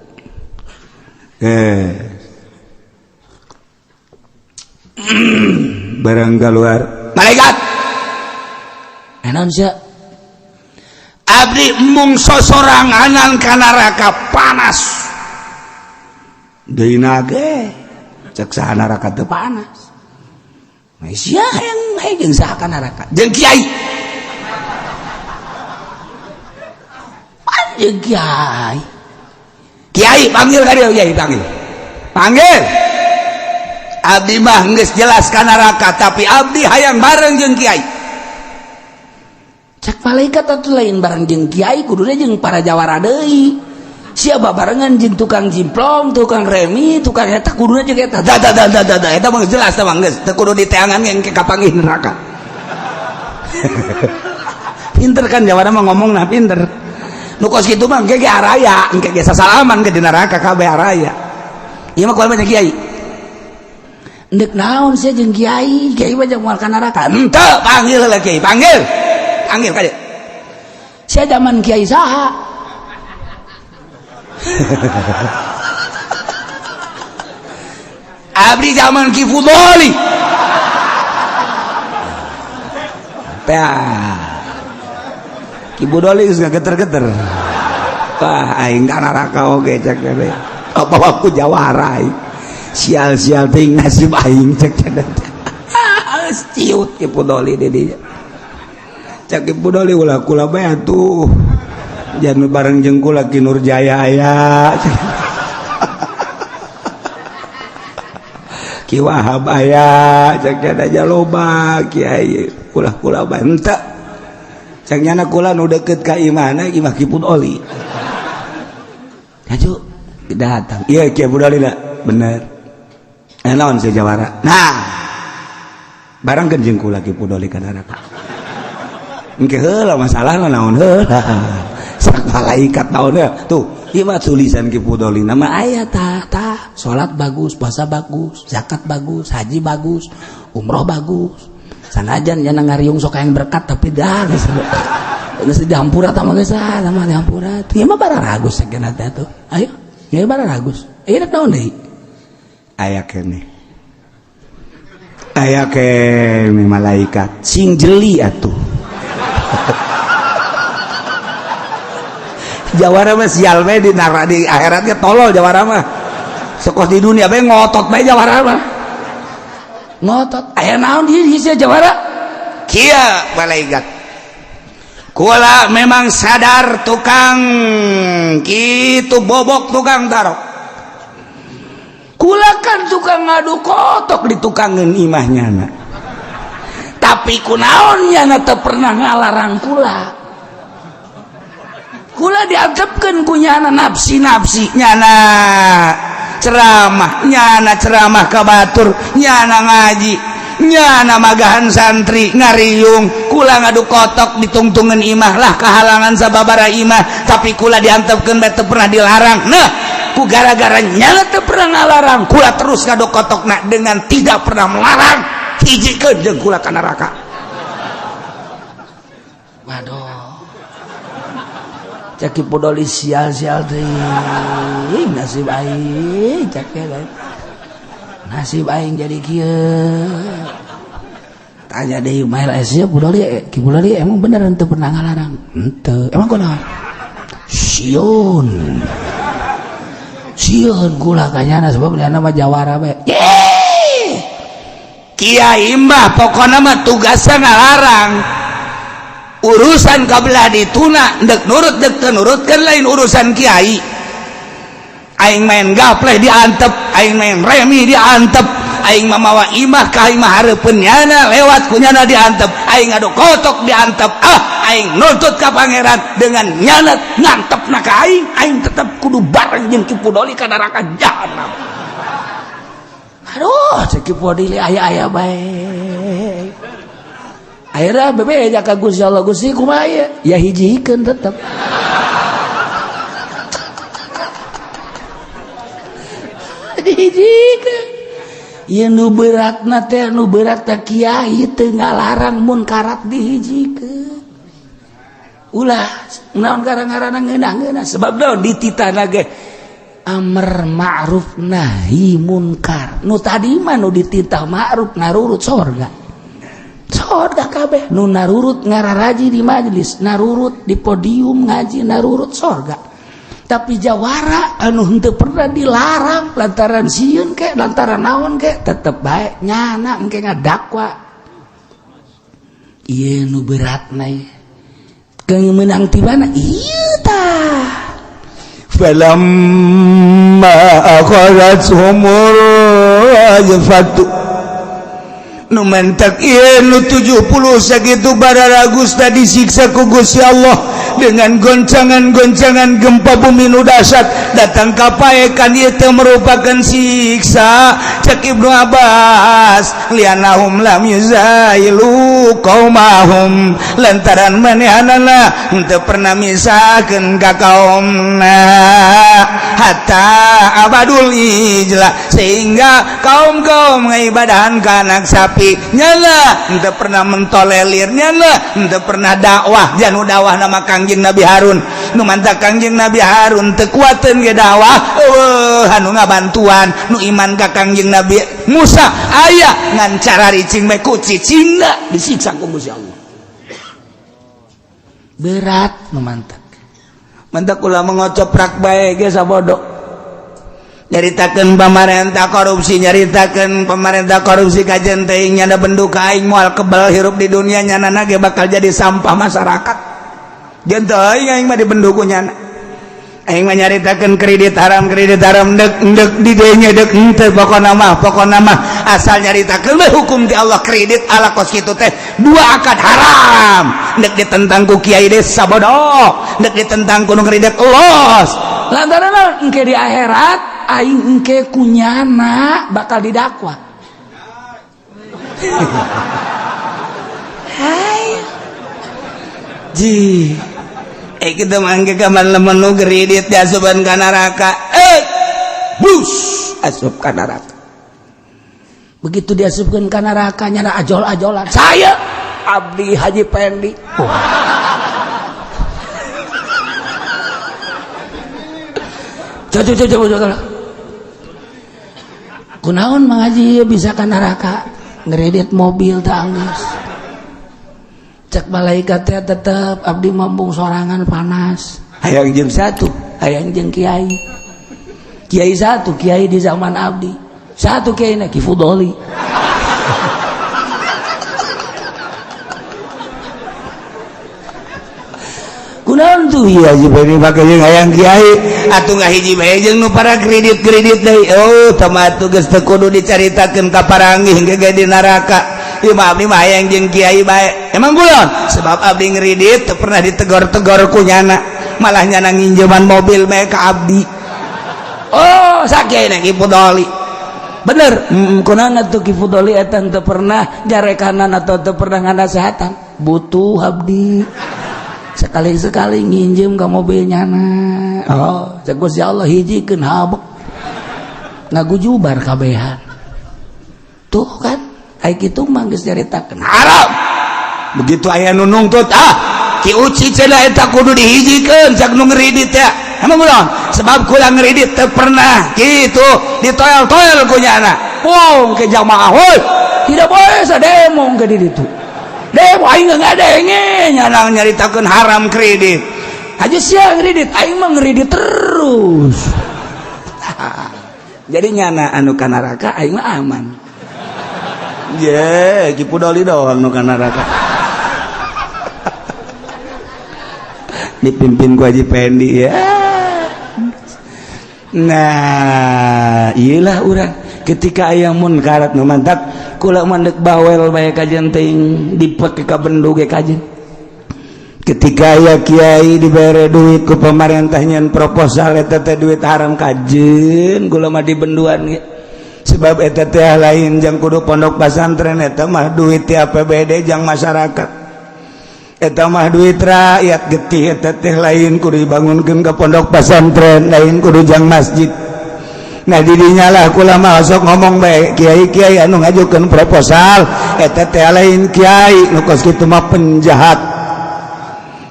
Barang keluar. Malaikat. Enaon sia? Abdi embung sosoranganan ka neraka panas. Deuna ge cek saha neraka teu panas. Sia hayang hayang saha ka neraka? Jeung kiai. Jeung kiai. Kiai panggil ka dieu, kiai panggil. Panggil. Abdi mah geus jelas ka neraka tapi abdi hayang bareng jeung kiai. Cek malaikat atuh lain bareng jeung kiai kuduna jeung para jawara deui. Sia babarengan jeung tukang jimplong, tukang remi, tukang eta kuduna jeung eta. Da da da da da eta mah jelas tah mah geus teu kudu diteangan engke kapanggih neraka. Pinter kan jawara mah ngomongna pinter. Nu kos kitu mah engke ge araya, engke ge sasalaman ke di neraka kabeh araya. Ieu mah kual kiai. Ndek naon sia jeung kiai, kiai mah jeung moal ka neraka. Henteu, panggil heula kiai, panggil. Panggil ka dieu. Sia zaman kiai saha? Abdi zaman Ki Fudoli. Ki Fudoli geus geter-geter. Wah, aing ka neraka oge cek teh. Apa aku jawara aing. Sial-sial teuing nasib aing cek teh. Ciut Ki Fudoli di dinya. Cek Ki Fudoli ulah kula bae atuh. Jangan bareng jeung kula Ki Nurjaya aya. Ki Wahab aya, cek aja loba kiai kula-kula bae henteu. Cek nyana kula nu deukeut ka imahna imah Ki Fudoli. Hayu datang. Iya Ki Fudoli lah, bener. Naon si jawara. Nah, bareng jeung kula Ki Fudoli ka neraka. Engke heula masalahna naon heula. Sak malaikat naon heula. Tuh, ieu mah tulisan Ki Fudoli nama aya tah tah salat bagus, puasa bagus, zakat bagus, haji bagus, umroh bagus. Sanajan nya ngariung sok hayang berkat tapi dah geus geus dihampura tah mah geus sama dihampura. Ieu mah bararagus sakeuna teh tuh. Ayo, ieu bararagus. Ieu rek naon deui? Aya keneh. Aya keneh malaikat sing jeli atuh. Jawara mah sial bae di neraka di akhiratnya tolol jawara mah. Sekos di dunia bae ngotot bae jawara mah. Ngotot. Aya naon di sia jawara? Kieu malaikat. Kula memang sadar tukang kitu bobok tukang tarok. Kula kan tukang ngadu kotok di tukangeun imah nyana. Tapi kunaon nyana teu pernah ngalarang kula. Kula diantepkeun ku nyana nafsi-nafsi nyana ceramah, nyana ceramah ka batur, nyana ngaji, nyana magahan santri ngariung, kula ngadu kotok ditungtungan imah lah kahalangan sababara imah, tapi kula diantepkeun bae teu pernah dilarang. Nah, ku gara-gara nyana teu pernah ngalarang, kula terus ngadu kotokna dengan tidak pernah melarang, hijikeun jeung kula ka neraka. Waduh. Cek Ki Fudoli sial-sial teuing nasib aing cek nasib aing jadi kieu. Tanya deui mael sia Fudoli, Ki Fudoli emang bener henteu pernah ngalarang? Henteu. Emang kunaon? Sieun. Sieun kula ka nyana sebab nyana mah jawara bae. Kiai mah pokona mah tugasna ngalarang. Urusan kabelah dituna ndek nurut dek teu nurut kan lain urusan kiai. Aing main gapleh diantep, aing main remi diantep, aing mamawa imah ka imah hareupeun nyana lewat ku nyana diantep, aing ngadu kotok diantep, ah aing nuntut ka pangeran dengan nyana ngantepna ka aing, aing tetep kudu bareng jeung Ki Fudoli ka neraka jahanam. Aduh, cek Ki Fudoli aya-aya bae. Akhirnya bebeja ka Gusti Allah, Gusti kumaha ieu? Ya hiji-hikeun tetep. Dihijikeun. Ieu nu beratna teh nu berat teh kiai teu ngalarang munkarat dihijikeun. Ulah naon gara-garana ngeunah-ngeunah sebab naon dititahna ge amar ma'ruf nahi munkar. Nu tadi mah nu dititah ma'ruf ngarurut sorga. Sorga kabeh nu narurut ngararaji di majelis, narurut di podium ngaji, narurut sorga. Tapi jawara anu henteu pernah dilarang lantaran sieun ke lantaran naon ke tetep bae nyana engke ngadakwa. Ieu nu beratna ieu. Keung meunang ti mana? Ieu tah. Falamma akhadhathumur rajfatu. Nu mentek ieu nu 70 sakitu bararagus tadi disiksa ku Gusti Allah dengan goncangan-goncangan gempa bumi nu dahsyat datang ka paekan, ieu teh merupakan siksa. Cek Ibnu Abbas, lianahum lam yuzailu qaumahum, lantaran manehanana henteu pernah misahkeun ka kaumna, hatta abadul ijla, sehingga kaum-kaum ngaibadahan ka anak sapi, nyana henteu pernah mentolelir, nyana henteu pernah dakwah. Janu dakwah nama Kangjeng Nabi Harun. Nu mantak Kangjeng Nabi Harun teu kuateun ge dakwah, eueuh anu ngabantuan. Nu iman ka Kangjeng Nabi Musa aya, ngan cara ricing bae ku cicingna Disiksa ku Gusti Allah berat. Nu mantak Mantak ulah mengocoprak bae ge sabodo. Nyaritakeun pamarentah korupsi, nyaritakeun pemerintah korupsi, kajen teuing nyana bendu ka aing moal kebal hirup di dunia, nyana ge bakal jadi sampah masyarakat. Jeung teuing aing mah dibendu ku nyana. Aing mah nyaritakeun kredit haram, kredit haram, dek dek di dinya dek henteu, pokona mah asal nyaritakeun we hukum ti Allah. Kredit ala kos kitu teh dua akad haram, dek ditentang ku kiai desa bodoh, dek ditentang ku nu kredit los. Lantaran naon? Engke di akhirat aing engke ku nyana bakal didakwa. Hai ji, eh kita mangke kamar lamun nu kredit diasupan ka neraka, eh bus asup ka neraka. Begitu diasupkeun ka neraka, nyana ajol-ajolan, "Saya Abdi Haji Pendi." Oh. Coba coba coba coba. Kunaon Mang Haji bisa ka neraka? Ngeredit mobil tak anggeus. Cek malaikat teh, tetep abdi mambung sorangan panas. Hayang jeung satu, hayang jeung kiai. Kiai satu, kiai di zaman abdi. Satu kiai na Ki Fudoli. Kunaon tuh ieu Haji Pendi make jeung hayang kiai atuh ngahiji bae jeung nu para kredit-kredit deui. Oh, tama atuh geus teu kudu dicaritakeun ka paranggih ge di neraka. Ieu mah abdi mah hayang jeung kiai bae. Emang kulon? Sebab abdi ngredit teu pernah ditegor-tegor ku nyana, malah nyana nginjeman mobil bae ka abdi. Oh, sakieu Ki Fudoli. Bener, kunaon atuh Ki Fudoli eta teu pernah jarekanan atau teu pernah nganasehatan? Butuh abdi. Sekali-sekali nginjem ke mobil nyana. Oh, cek Gusti Allah hijikeun habek. Ngagujubar kabehan. Tuh kan, ai kitu mah geus nyaritakeun haram. Begitu aya nu nungtut, ah, Ki Uci cenah eta kudu dihijikeun cak nu ngredit ya. Emang ulah? Sebab kula ngredit teu pernah kitu ditoel-toel ku nyana. Wong ke jamaah, hoi. Tidak boleh sademo ke di ditu. Demo aing ngadenge. Nyana nyaritakeun haram kredit. Aja sia ngredit, aing mah ngredit terus. Jadi nyana anu ka neraka, aing mah aman. Ye, Ki Fudoli doang nu ka neraka. Dipimpin ku Haji Pendi ya. Nah, iyalah urang ketika aya munkarat nu mantak kula mandek bawel bae kajen teuing dipeke ka bendu ge kajen. Ketika aya kiai dibere duit ku pemerintah nyen proposal eta teh duit haram, kajen kula mah dibenduan ge. Sebab eta teh lain jang kudu pondok pesantren, eta mah duit ti APBD jang masyarakat. Eta mah duit rakyat getih, eta teh lain kudu dibangunkeun ka pondok pesantren, lain kudu jang masjid. Nah, didinya lah kula mah sok ngomong bae, kiai-kiai anu ngajukeun proposal eta teh lain kiai, nu kos kitu mah penjahat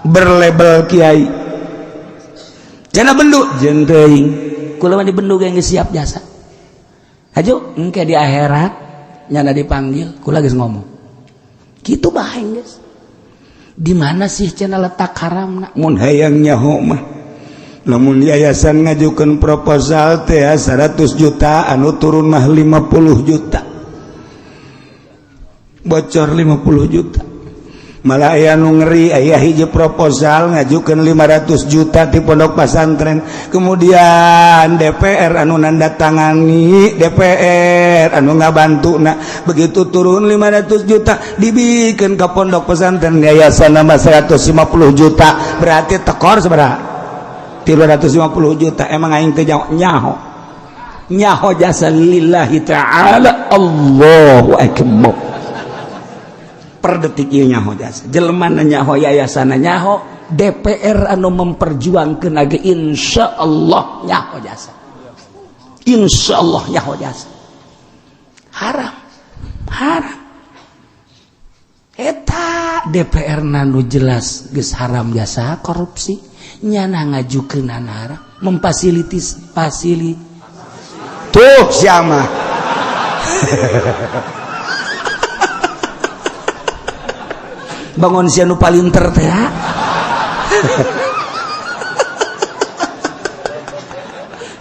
berlabel kiai. Jana bendu jeung teuing. Kula mah dibendu ge geus siap jasa. Haju engke di akhirat nyana dipanggil, kula geus ngomong. Kitu bae geus. Di mana sih cenah letak haramna? Mun hayang nyaho mah lamun yayasan ngajukeun proposal teh 100 juta, anu turun mah 50 juta, bocor 50 juta. Malah aya nu ngeri, aya hiji proposal ngajukeun 500 juta di pondok pesantren, kemudian DPR anu nandatangani, DPR anu ngabantu. Nah, begitu turun 500 juta dibikin ke pondok pesantren yayasan nama 150 juta, berarti tekor seberapa? 350 juta. Emang aing teh nyaho nyaho jasa lillahi ta'ala. Allahu akbar. Per detik ieu nyaho jasa jelema, nyaho yayasan, nyaho DPR anu memperjuangkeun ge, insyaallah nyaho jasa, insyaallah nyaho jasa. Haram, haram eta. DPR nu jelas geus haram jasa korupsi, nyana ngajukeun haram, memfasilitis fasili tuh siapa bangun sia nu palinter teh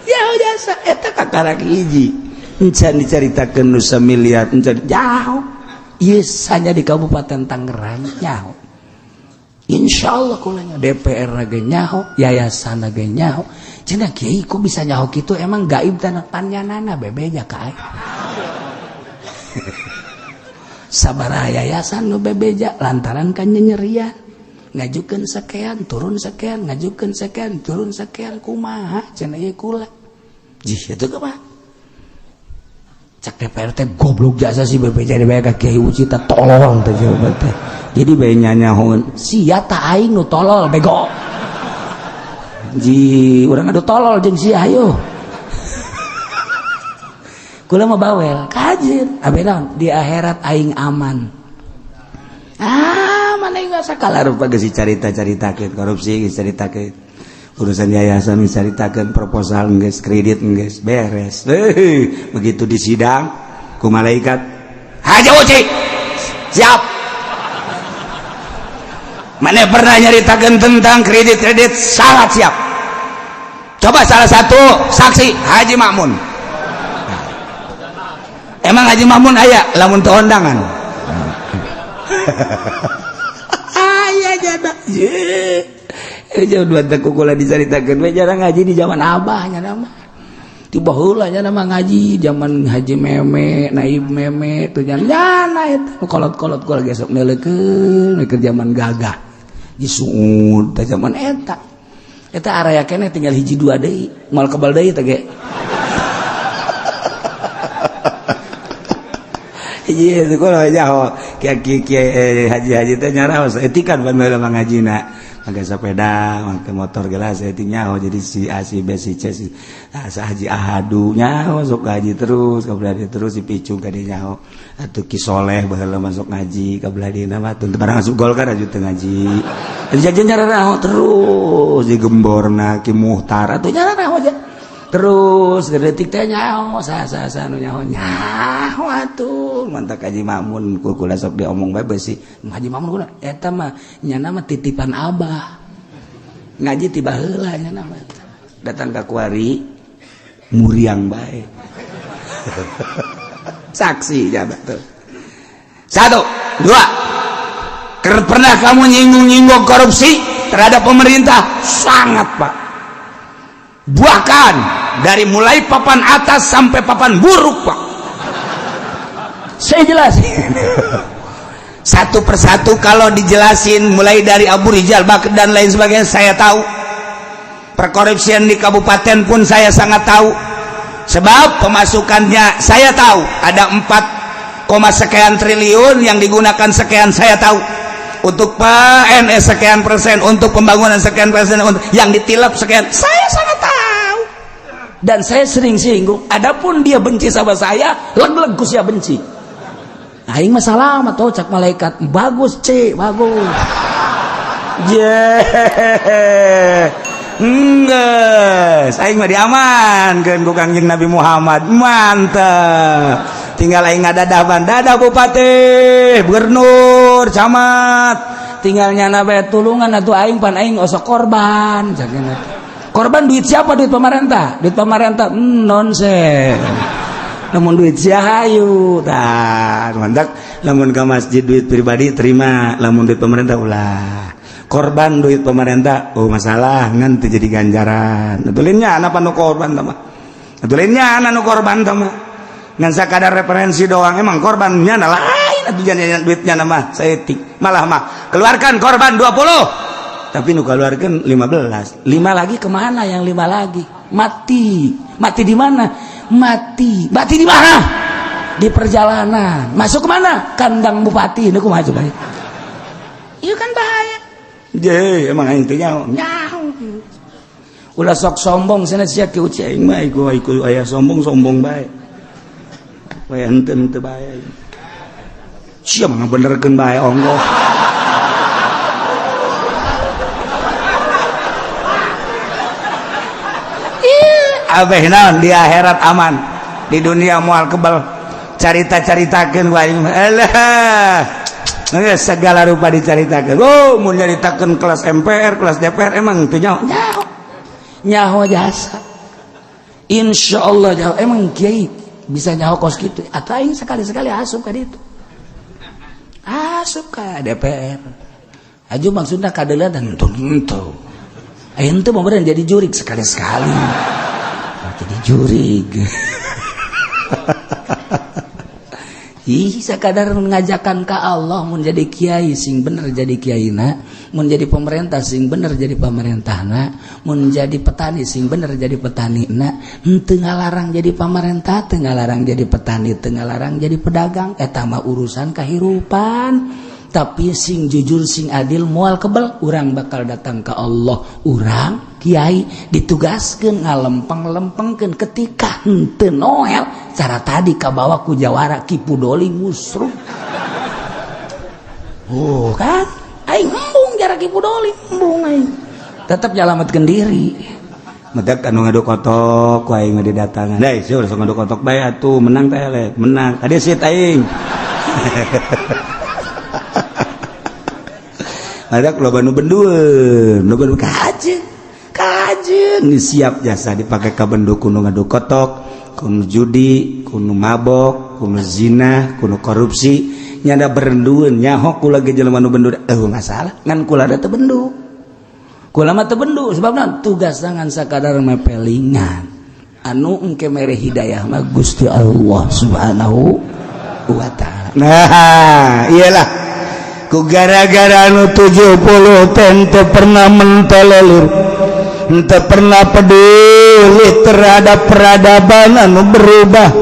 ya jasa eta kakarak hiji encan dicaritakeun nu samiliar encan jauh. Ieu hanya di Kabupaten Tangerang nyaho. Insyaallah kulanya DPR ge nyaho, yayasan ge nyaho. Cenah kiai kok bisa nyaho kitu, emang gaib tanah panyanana bebeja ka aing. Sabaraha yayasan nu bebeja lantaran kan nyenyerian, ngajukeun sekian turun sekian, ngajukeun sekian turun sekian, kumaha cenah ieu kula jih itu kumaha cak DPR teh goblok jasa si bebeja dibayar ka Kiai Uci teh tolol teh jawaban teh. Jadi bae nyanyahoeun sia ta aing nu tolol bego ji urang adu tolol jeung sia ayo kula mah bawel kajin abe naon di akhirat aing aman. Ah mana aing sakala rupa geus dicarita-caritakeun korupsi, geus caritakeun urusan yayasan, geus caritakeun proposal geus, kredit geus beres. Heuh, begitu di sidang ku malaikat, Haji Uci siap, mana pernah nyaritakeun tentang kredit-kredit, sangat siap. Coba salah satu saksi Haji Makmun. Emang Haji Makmun aya lamun teu ondangan? Aya jada. Ye. Jauh dua teh kukula dicaritakeun we jarang ngaji di zaman abah nya mah. Ti baheula nya mah ngaji zaman Haji Meme, Naib Meme teh nyana eta kolot-kolot kula gesok neuleukeun keur zaman gagah. Disuud teh zaman eta. Eta araya keneh tinggal hiji dua deui, moal kebal deui teh ge. Iya, itu kalau nyaho kiai haji-haji teh nyaraos etikan pan baheula mah ngajina make sepeda, make motor gelas etik nyaho. Jadi si A, si B, si C, si ah, Haji Ahadu nyaho sok ngaji terus ka belah terus si Picung ka dieu nyaho atuh Ki Soleh baheula masuk ngaji ka belah dieu mah teu barang asup Golkar aju teu ngaji. Jadi jajan nyaraho terus di Gemborna Ki Muhtar atuh nyaraho aja terus detik teh nyaho sa sa sa nu nyaho nyaho atuh mantak Haji Makmun kula sok diomong bae beusi Haji Makmun kula eta mah nyana mah titipan abah ngaji ti baheula nyana mah datang ka kuari muriang bae. Saksi jabat tuh. Satu, dua. Pernah kamu nyinggung-nyinggung korupsi terhadap pemerintah? Sangat, Pak. Bahkan dari mulai papan atas sampai papan buruk, Pak. Saya jelasin satu persatu kalau dijelasin mulai dari Abu Rizal Bakri dan lain sebagainya saya tahu. Perkorupsian di kabupaten pun saya sangat tahu. Sebab pemasukannya saya tahu ada 4, sekian triliun yang digunakan sekian saya tahu. Untuk PNS sekian persen, untuk pembangunan sekian persen, untuk yang ditilap sekian, saya sangat tahu. Dan saya sering singgung, adapun dia benci sama saya, leg-leg ku sia benci. Aing mah salamat oh cak malaikat, bagus C, bagus. Yeah. Enggeus, aing mah diamankeun ku Kangjeng Nabi Muhammad. Mantep. Tinggal aing ngadadaban, dadah bupati, gubernur, camat. Tinggal nyana bae tulungan atuh aing pan aing osok korban. Korban duit siapa? Duit pemerintah. Duit pemerintah nonsen. Lamun duit sia hayu. Tah, mantak lamun ka masjid duit pribadi terima, lamun duit pemerintah ulah. Korban duit pemerintah, oh masalah ngan teu jadi ganjaran. Atulinnya anak nu korban tah mah. Atulinnya anak nu korban tah mah. Ngan sakadar referensi doang, emang korbannya lain atuh jangan duitnya nama saeutik. Malah mah keluarkan korban 20. Tapi nu keluarkan 15. 5 lagi kemana yang 5 lagi? Mati. Mati di mana? Mati. Mati di mana? Di perjalanan. Masuk kemana? Kandang bupati. Ini kumaha coba? Itu kan bahaya. Je, emang aing teh nyaho. Nyaho. Ulah sok sombong sana sia ki uci aing mah iku iku aya sombong-sombong bae. Wae henteu henteu bae. Sia mah ngabenerkeun bae onggoh. Abeh naon di akhirat aman, di dunia moal kebal. Carita-caritakeun wae aing mah. Alah. Segala rupa dicaritakeun. Oh, mun nyaritakeun kelas MPR, kelas DPR emang teu nyaho. Nyaho. Nyaho jasa. Insyaallah nyaho. Emang kiai bisa nyaho kos kitu. Atau aing sekali-sekali asup ka ditu. Asup ka DPR. Aju maksudna kadeuleuan henteu henteu. Aing teu mau jadi jurik sekali-sekali. Jadi jurig. Ih, sakadar ngajakan ka Allah mun jadi kiai sing bener jadi kiaina, mun jadi pemerintah sing bener jadi pemerintahna, mun jadi petani sing bener jadi petanina, henteu ngalarang jadi pemerintah, teu ngalarang jadi petani, teu ngalarang jadi pedagang, eta mah urusan kahirupan. Tapi sing jujur sing adil moal kebel, urang bakal datang ke Allah. Urang kiai ditugaskeun ngalempeng-lempengkeun ketika henteu noel cara tadi kabawa ku jawara kipu doli musrum. Oh kan aing embung jarak kipu doli embung aing tetep nyalametkeun diri. Medak anu ngadu kotok ku aing mah didatangan. Deui sia sok ngadu kotok bae atuh menang teh le, menang. Tadi sit aing. Ada loba nu bendueun, loba nu kajeun. Kajeun siap jasa dipake ka bendu kuno ngadu kotok, kuno judi, kuno mabok, kuno zina, kuno korupsi, nyada berendueun nyaho kula ge jelema nu bendu eueuh masalah ngan kula da teu bendu. Kula mah teu bendu sebabna tugas ngan sakadar mepelingan. Anu engke mere hidayah mah Gusti Allah Subhanahu wa taala. Nah, iyalah ku gara-gara anu 70 teu pernah mentolelir, teu pernah peduli terhadap peradaban anu berubah.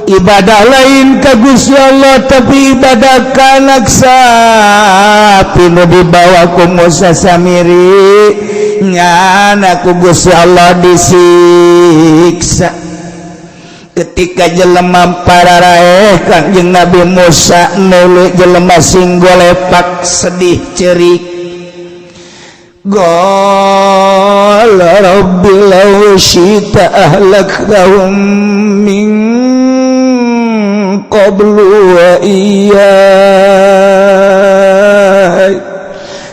Ibadah lain ka Gusti Allah tapi ibadah ka anak sapi nu dibawa ku Musa Samiri nyana ku Gusti Allah disiksa. Ketika jelema para raeh Kangjeng Nabi Musa nulu jelema sing golepak sedih cerik. Qala rabbi law syi'ta ahlaktahum min qablu wa iyyai.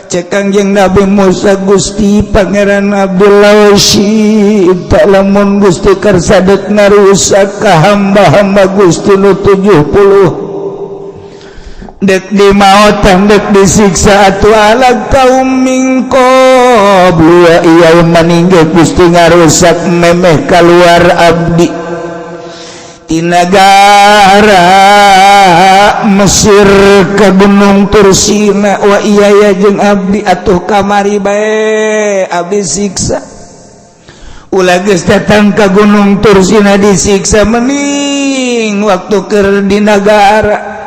Cek Kangjeng Nabi Musa, Gusti Pangeran Abdullah syi'ta lamun Gusti kersa deuk ngarusak ka hamba-hamba Gusti nu 70 dek dimaotan dek disiksa atuh alak kaum min qablu wa iyyai maningge Gusti ngarusak memeh kaluar abdi ti nagara Mesir ke Gunung Tursina wa iya jeung abdi atuh kamari bae abdi siksa. Ulah geus datang ka Gunung Tursina disiksa mening waktu keur di nagara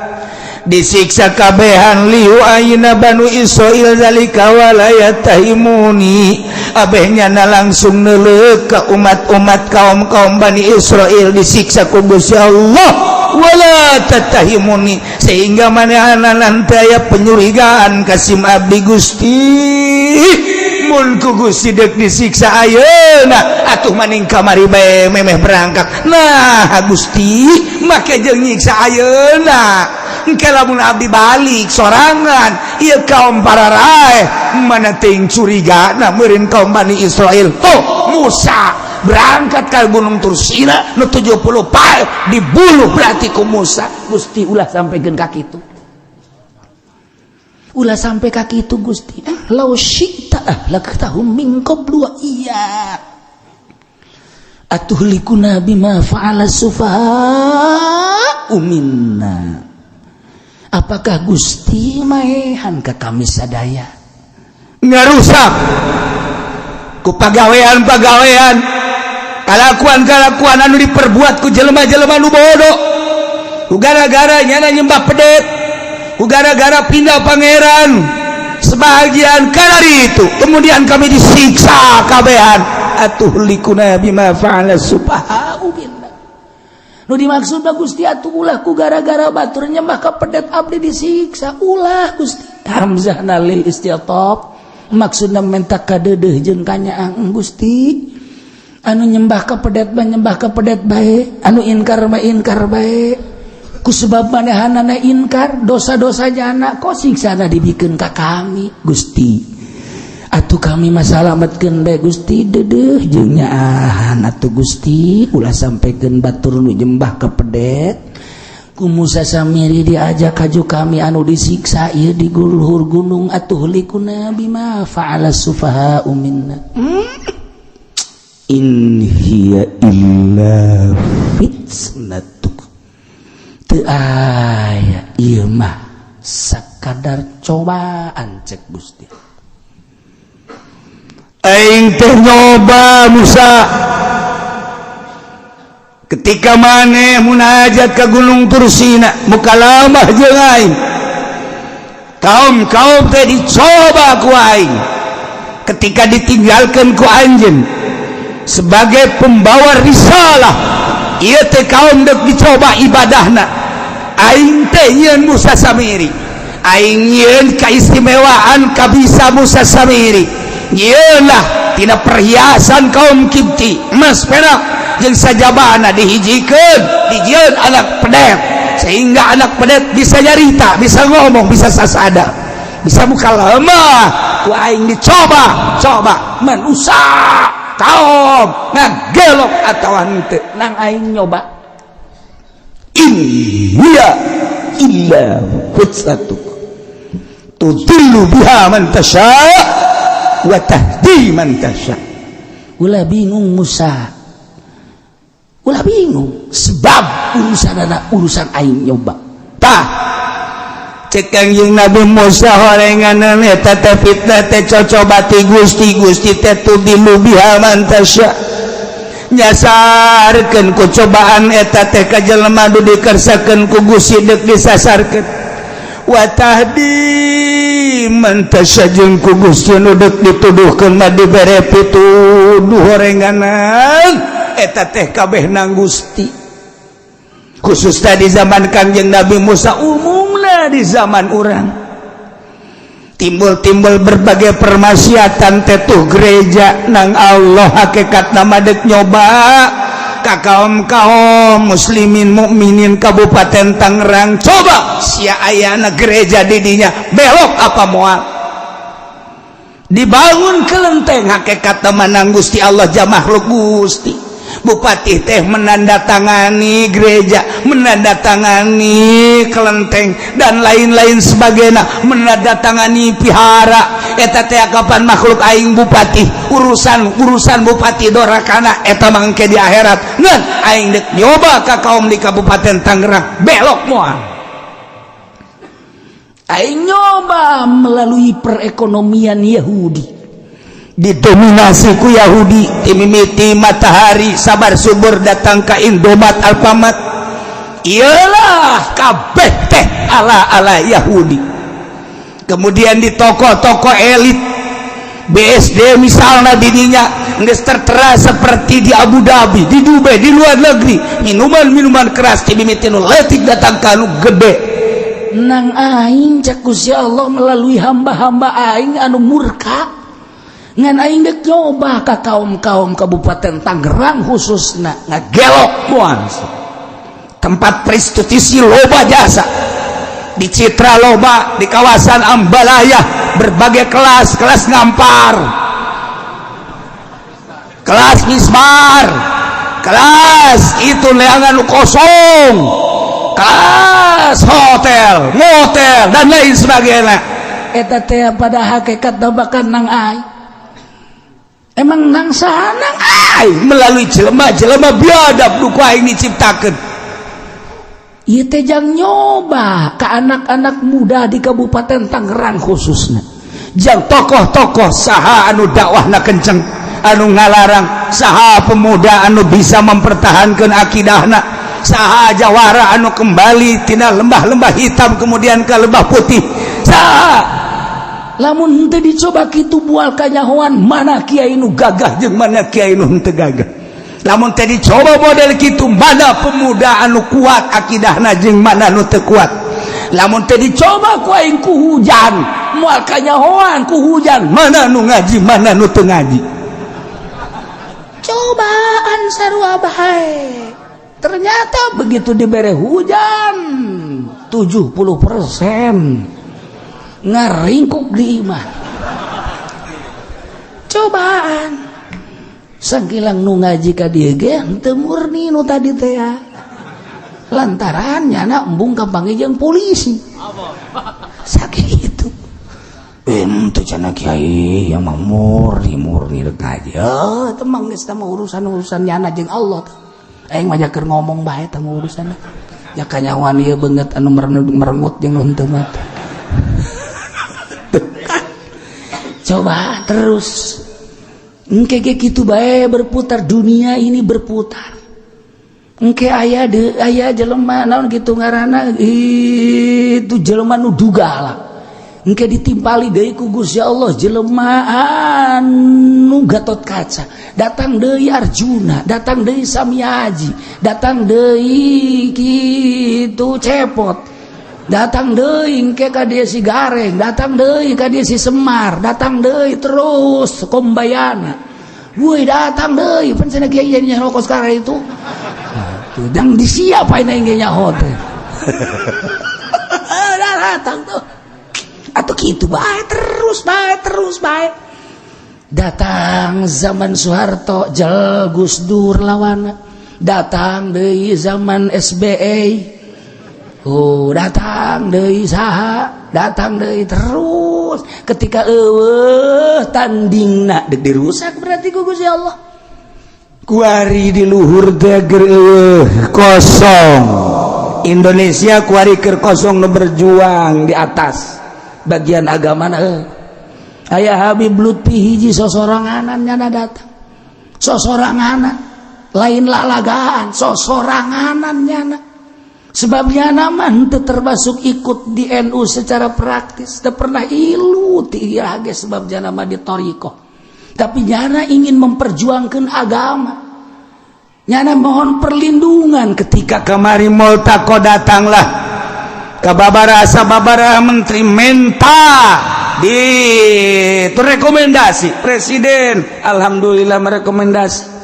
disiksa kabehan liu ayeuna Banu Israil zalika wala yatahimuni. Abehnya na langsung neuleuh ka umat-umat kaum-kaum Bani Israil disiksa ku Gusti Allah wala tatahimuni, sehingga manehna nanti aya penyurigaan ka sim abdi Gusti. Mun ku Gusti deuk disiksa ayeuna atuh maning kamari bae memeh berangkat. Nah Gusti make jeung nyiksa ayeuna engke lamun abdi balik sorangan ieu kaum para raeh mana teuing curigana meureun kaum Bani Israil. Oh Musa Berangkat ke Gunung Tursina nu 70 pae dibuluh berarti ku Musa. Gusti, ulah sampaikan ka kitu, ulah sampai ka kitu, Gusti. Lau syi'ta ahlaktahum min qablu wa iyya atuhlikuna bima fa'ala sufaha'u minna. Apakah Gusti maehan ka kami sadaya? Ngarusak ku pagawean-pagawean, kalakuan-kalakuan anu diperbuat ku jelema-jelema nu bodoh, ku gara-gara nyana nyembah pedet, ku gara-gara pindah pangeran sebagian karena itu kemudian kami disiksa kabehan. Atuhlikuna bima fa'ala sufaha'u minna. Nu dimaksud Gusti atuh ulah ku gara-gara batur nyembah ka pedet abdi disiksa, ulah, Gusti. Hamzah lil isti'tab, maksudna menta kadeudeuh jeung kanyaang. Gusti, anu nyembah ka pedet mah nyembah ka pedet bae, anu inkar mah inkar bae. Ku sebab manehanana inkar dosa-dosa jana kok siksana dibikeun ka kami. Gusti, atuh kami masalametkeun bae, Gusti. Deudeuh jeung nyaahan atuh, Gusti. Ulah sampaikeun batur nu nyembah ka pedet ku Musa Samiri diajak kaju kami anu disiksa ieu di luhur gunung. Atuhlikuna bima fa'ala sufaha'u minna. In hiya illa fitnatuk. Teu aya, ieu mah sakadar cobaan, cek Gusti. Aing teh nyoba Musa ketika maneh munajat ke Gunung Tursina, mukalamah jeung aing. Kaum kaum teh dicoba ku aing ketika ditinggalkan ku anjeun sebagai pembawa risalah. Ieu teh kaum dek dicoba ibadahna. Aing teh nyieun Musa Samiri, aing nyieun keistimewaan kabisa Musa Samiri, nyieun lah tina perhiasan kaum Kibti, emas perak jeung sajabana, dihijikeun, dijieun anak pedet sehingga anak pedet bisa nyarita, bisa ngomong, bisa sasada, bisa mukalamah. Ku aing dicoba coba manusia, kaum ngagelok atau henteu. Nang aing nyoba. In hiya illa fitnatuk tudillu biha man tasha wa tahdi man tasha. Ulah bingung, Musa, ulah bingung, sebab urusan anak urusan aing nyoba. Tah, cek Kangjeng Nabi Musa, horengan eta teh fitnah teh cocoba ti Gusti. Gusti teh tudillu biha man tasha, nyasarkeun ku cobaan eta teh ka jelema nu dikersakeun ku Gusti deuk disasarkeun, wa tahdi man tasha, jeung ku Gusti nu deuk dituduhkeun mah dibere pituduh. Horenganan eta teh kabeh nang Gusti, khusus tadi zaman Kangjeng Nabi Musa, umumlah di zaman orang timbul-timbul berbagai permaksiatan tetuh gereja nang Allah hakikat nama dek nyoba ka kaum kaum muslimin mukminin Kabupaten Tangerang. Coba sia ayana gereja didinya, belok apa moal? Dibangun kelenteng, hakikat menang Gusti Allah jam makhluk Gusti. Bupati teh menandatangani gereja, menandatangani kelenteng dan lain-lain sebagainya, menandatangani pihara eta teh kapan makhluk aing bupati. Urusan urusan bupati dorakana eta mangke di akhirat. Ngan aing dek nyoba ka kaum di Kabupaten Tangerang, belok moal? Aing nyoba melalui perekonomian Yahudi. Didominasi ku Yahudi timimiti matahari sabar subur datang ke Indomaret, Alfamart, iyalah kabeh teh ala ala Yahudi. Kemudian di toko-toko elit BSD misalnya, didinya geus tertera seperti di Abu Dhabi, di Dubai, di luar negeri, minuman-minuman keras timimiti nu leutik datang ka nu gede. Nang aing, cek Gusti Allah, melalui hamba-hamba aing anu murka. Ngan aing dek nyoba ka kaum-kaum Kabupaten Tangerang khususna, ngagelok moal? Tempat prostitusi loba, jasa di Citra loba, di kawasan Ambalaya berbagai kelas, kelas ngampar. Kelas mismar, kelas itu neangan kosong, kelas hotel, motel, dan lain sebagainya. Eta teh pada hakikat bahkan nang aing emang nang saha? Nang aing melalui jelema-jelema biadab nu ku aing diciptakeun. Ieu teh jang nyoba ke anak-anak muda di Kabupaten Tangerang, khususnya jang tokoh-tokoh saha anu dakwahna kenceng, anu ngalarang saha, pemuda anu bisa mempertahankan akidahna saha, jawara anu kembali tina lembah-lembah hitam kemudian ke lembah putih saha. Lamun henteu dicoba kitu, moal kanyahoan mana kiai nu gagah jeung mana kiai nu henteu gagah. Lamun teh dicoba model kitu, mana pemuda anu kuat akidahna jeung mana nu teu kuat. Lamun teh dicoba ku aing ku hujan, moal kanyahoan ku hujan mana nu ngaji, mana nu teu ngaji. Cobaan sarua bae. Ternyata begitu diberi hujan, 70% ngaringkuk di imah. Cobaan sangkilang nu ngaji ka dieu ge henteu murni nu tadi teh ya. Lantaran nyana embung kapanggih jeung polisi sakitu. Ente cenah kiai yang mah murni murni rek ngaji. Oh, itu mah geus mah urusan-urusan nyana jeung Allah. Aing mah keur ngomong bae teh urusan. Ya kanyahoan ieu beungeut anu merengut jeung nu henteu mah. Coba terus. Engke ge kitu bae berputar, dunia ini berputar. Engke aya de aya jelema naon kitu ngaranna itu, jelema nu duga lah. Engke ditimpali deui ku Gusti Allah jelema anu Gatot Kaca, datang deui Arjuna, datang deui Samiaji, datang deui kitu Cepot, datang deui engke ka dieu si Gareng, datang deui ka dieu si Semar, datang deui terus Kombayana. Woi, datang deui pan cenah kiai nya rokok sekarang itu. Tuh, dan disiapain aing ge nyaho teh. Datang tuh. Atau gitu bae terus bae terus bae. Datang zaman Soeharto, jel Gus Dur lawan. Datang deui zaman SBY. Oh, datang deui saha? Datang deui terus. Ketika eueuh tandingna dek dirusak berarti ku Gusti Allah. Kuari di luhur teh keur eueuh kosong. Indonesia kuari keur kosong, nu berjuang di atas bagian agama na aya Habib Lutfi hiji sosoranganan. Nyana datang sosoranganan, lain lalagaan, sosoranganan nyana, sebabnya nama henteu termasuk ikut di NU secara praktis, teu pernah ilu ti ge, sebab nyana mah di thoriqoh. Tapi nyana ingin memperjuangkan agama, nyana mohon perlindungan. Ketika kemari multaqo, datanglah ke babara sababara menteri menta di itu rekomendasi presiden. Alhamdulillah merekomendasi.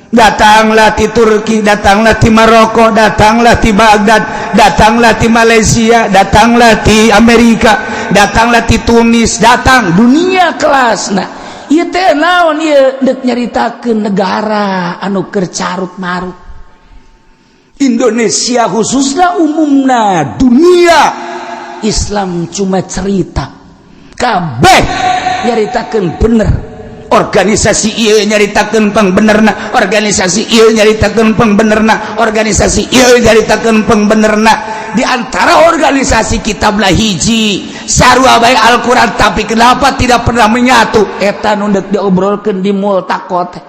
Datanglah di Turki, datanglah di Maroko, datanglah di Baghdad, datanglah di Malaysia, datanglah di Amerika, datanglah di Tunis, datang dunia kelas. Nah, ieu teh naon ieu? Dek nyaritakeun negara anu keur carut marut. Indonesia khususnya, umumna dunia. Islam cuma cerita kabeh nyaritakeun bener. Organisasi ieu nyaritakeun pangbenerna, organisasi ieu nyaritakeun pangbenerna, organisasi ieu nyaritakeun pangbenerna. Di antara organisasi kitablah hiji sarua bae Al-Qur'an, tapi kenapa tidak pernah menyatu? Eta nu deuk diobrolkeun di multaqo teh.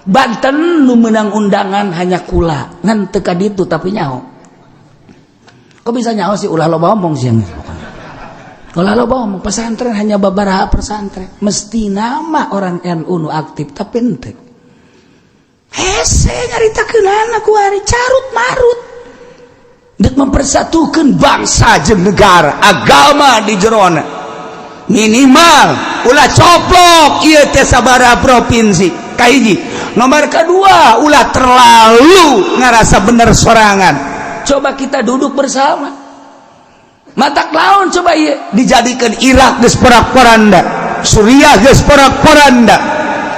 Banten nu menang undangan hanya kula, ngan teu ka ditu, tapi nyaho. Kok bisa nyaho sih? Ulah loba omong sih, ulah loba omong. Pesantren hanya beberapa pesantren, mesti nama orang NU nu aktif, tapi ente hese nyaritakeun anak kuari carut marut dek mempersatukan bangsa jeung negara, agama di jerona minimal ulah coplok ieu teh sabaraha provinsi. Kahiji, nomor kedua, ulah terlalu ngerasa bener sorangan. Coba kita duduk bersama, matak lawan coba iya. Dijadikan Irak geus porak-poranda, Suriah geus porak-poranda.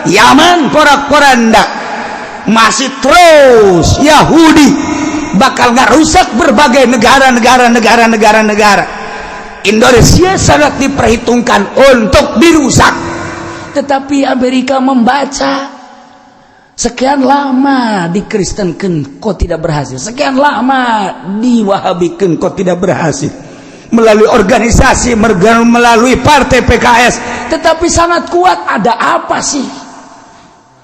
Yaman porak-poranda, masih terus Yahudi bakal ngarusak berbagai negara-negara, negara-negara, negara. Indonesia sangat diperhitungkan untuk dirusak. Tetapi Amerika membaca, sekian lama dikristenkan kok tidak berhasil, sekian lama diwahabikan kok tidak berhasil, melalui organisasi, melalui partai PKS, tetapi sangat kuat. Ada apa sih?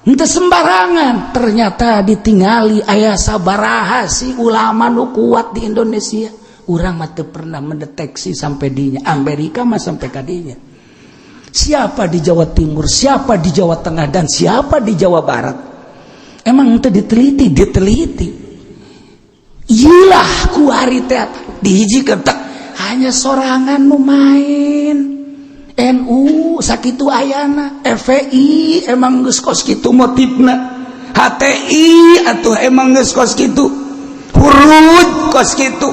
Ente sembarangan. Ternyata ditinggali aya sabaraha sih ulama nu kuat di Indonesia. Urang mah teu pernah mendeteksi sampai dinya. Amerika mah sampai kadinya. Siapa di Jawa Timur, siapa di Jawa Tengah, dan siapa di Jawa Barat? Emang itu diteliti, diteliti. Iyalah, kuari teh dihijikeun tek hanya sorangan nu main. NU sakitu ayana, FPI emang geus kos kitu motifna, HTI atuh emang geus kos kitu, hurut kos kitu.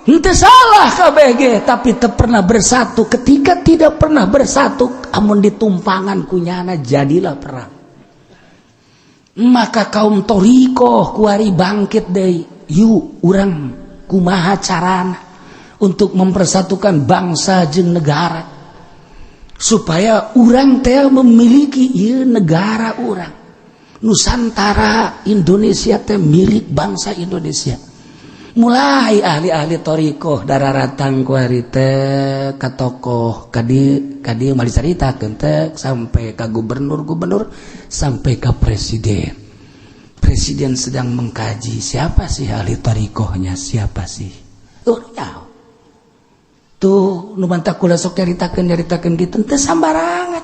Henteu salah KBG, tapi teu pernah bersatu. Ketika tidak pernah bersatu, amun ditumpangan kunyana jadilah perang. Maka kaum thoriqoh kuari bangkit deui. Yuk, urang kumaha carana untuk mempersatukan bangsa jeung negara supaya urang teh memiliki ieu negara urang Nusantara. Indonesia teh milik bangsa Indonesia. Mulai ahli-ahli thoriqoh dararatang kuari teh ka tokoh kadi kadi mah dicaritakeun teh sampai ka gubernur-gubernur, sampai ka presiden. Presiden sedang mengkaji siapa sih ahli thoriqohnya, siapa sih. Oh ya, tuh nu mantak kula sok nyaritakeun nyaritakeun kitu teu sambarangan.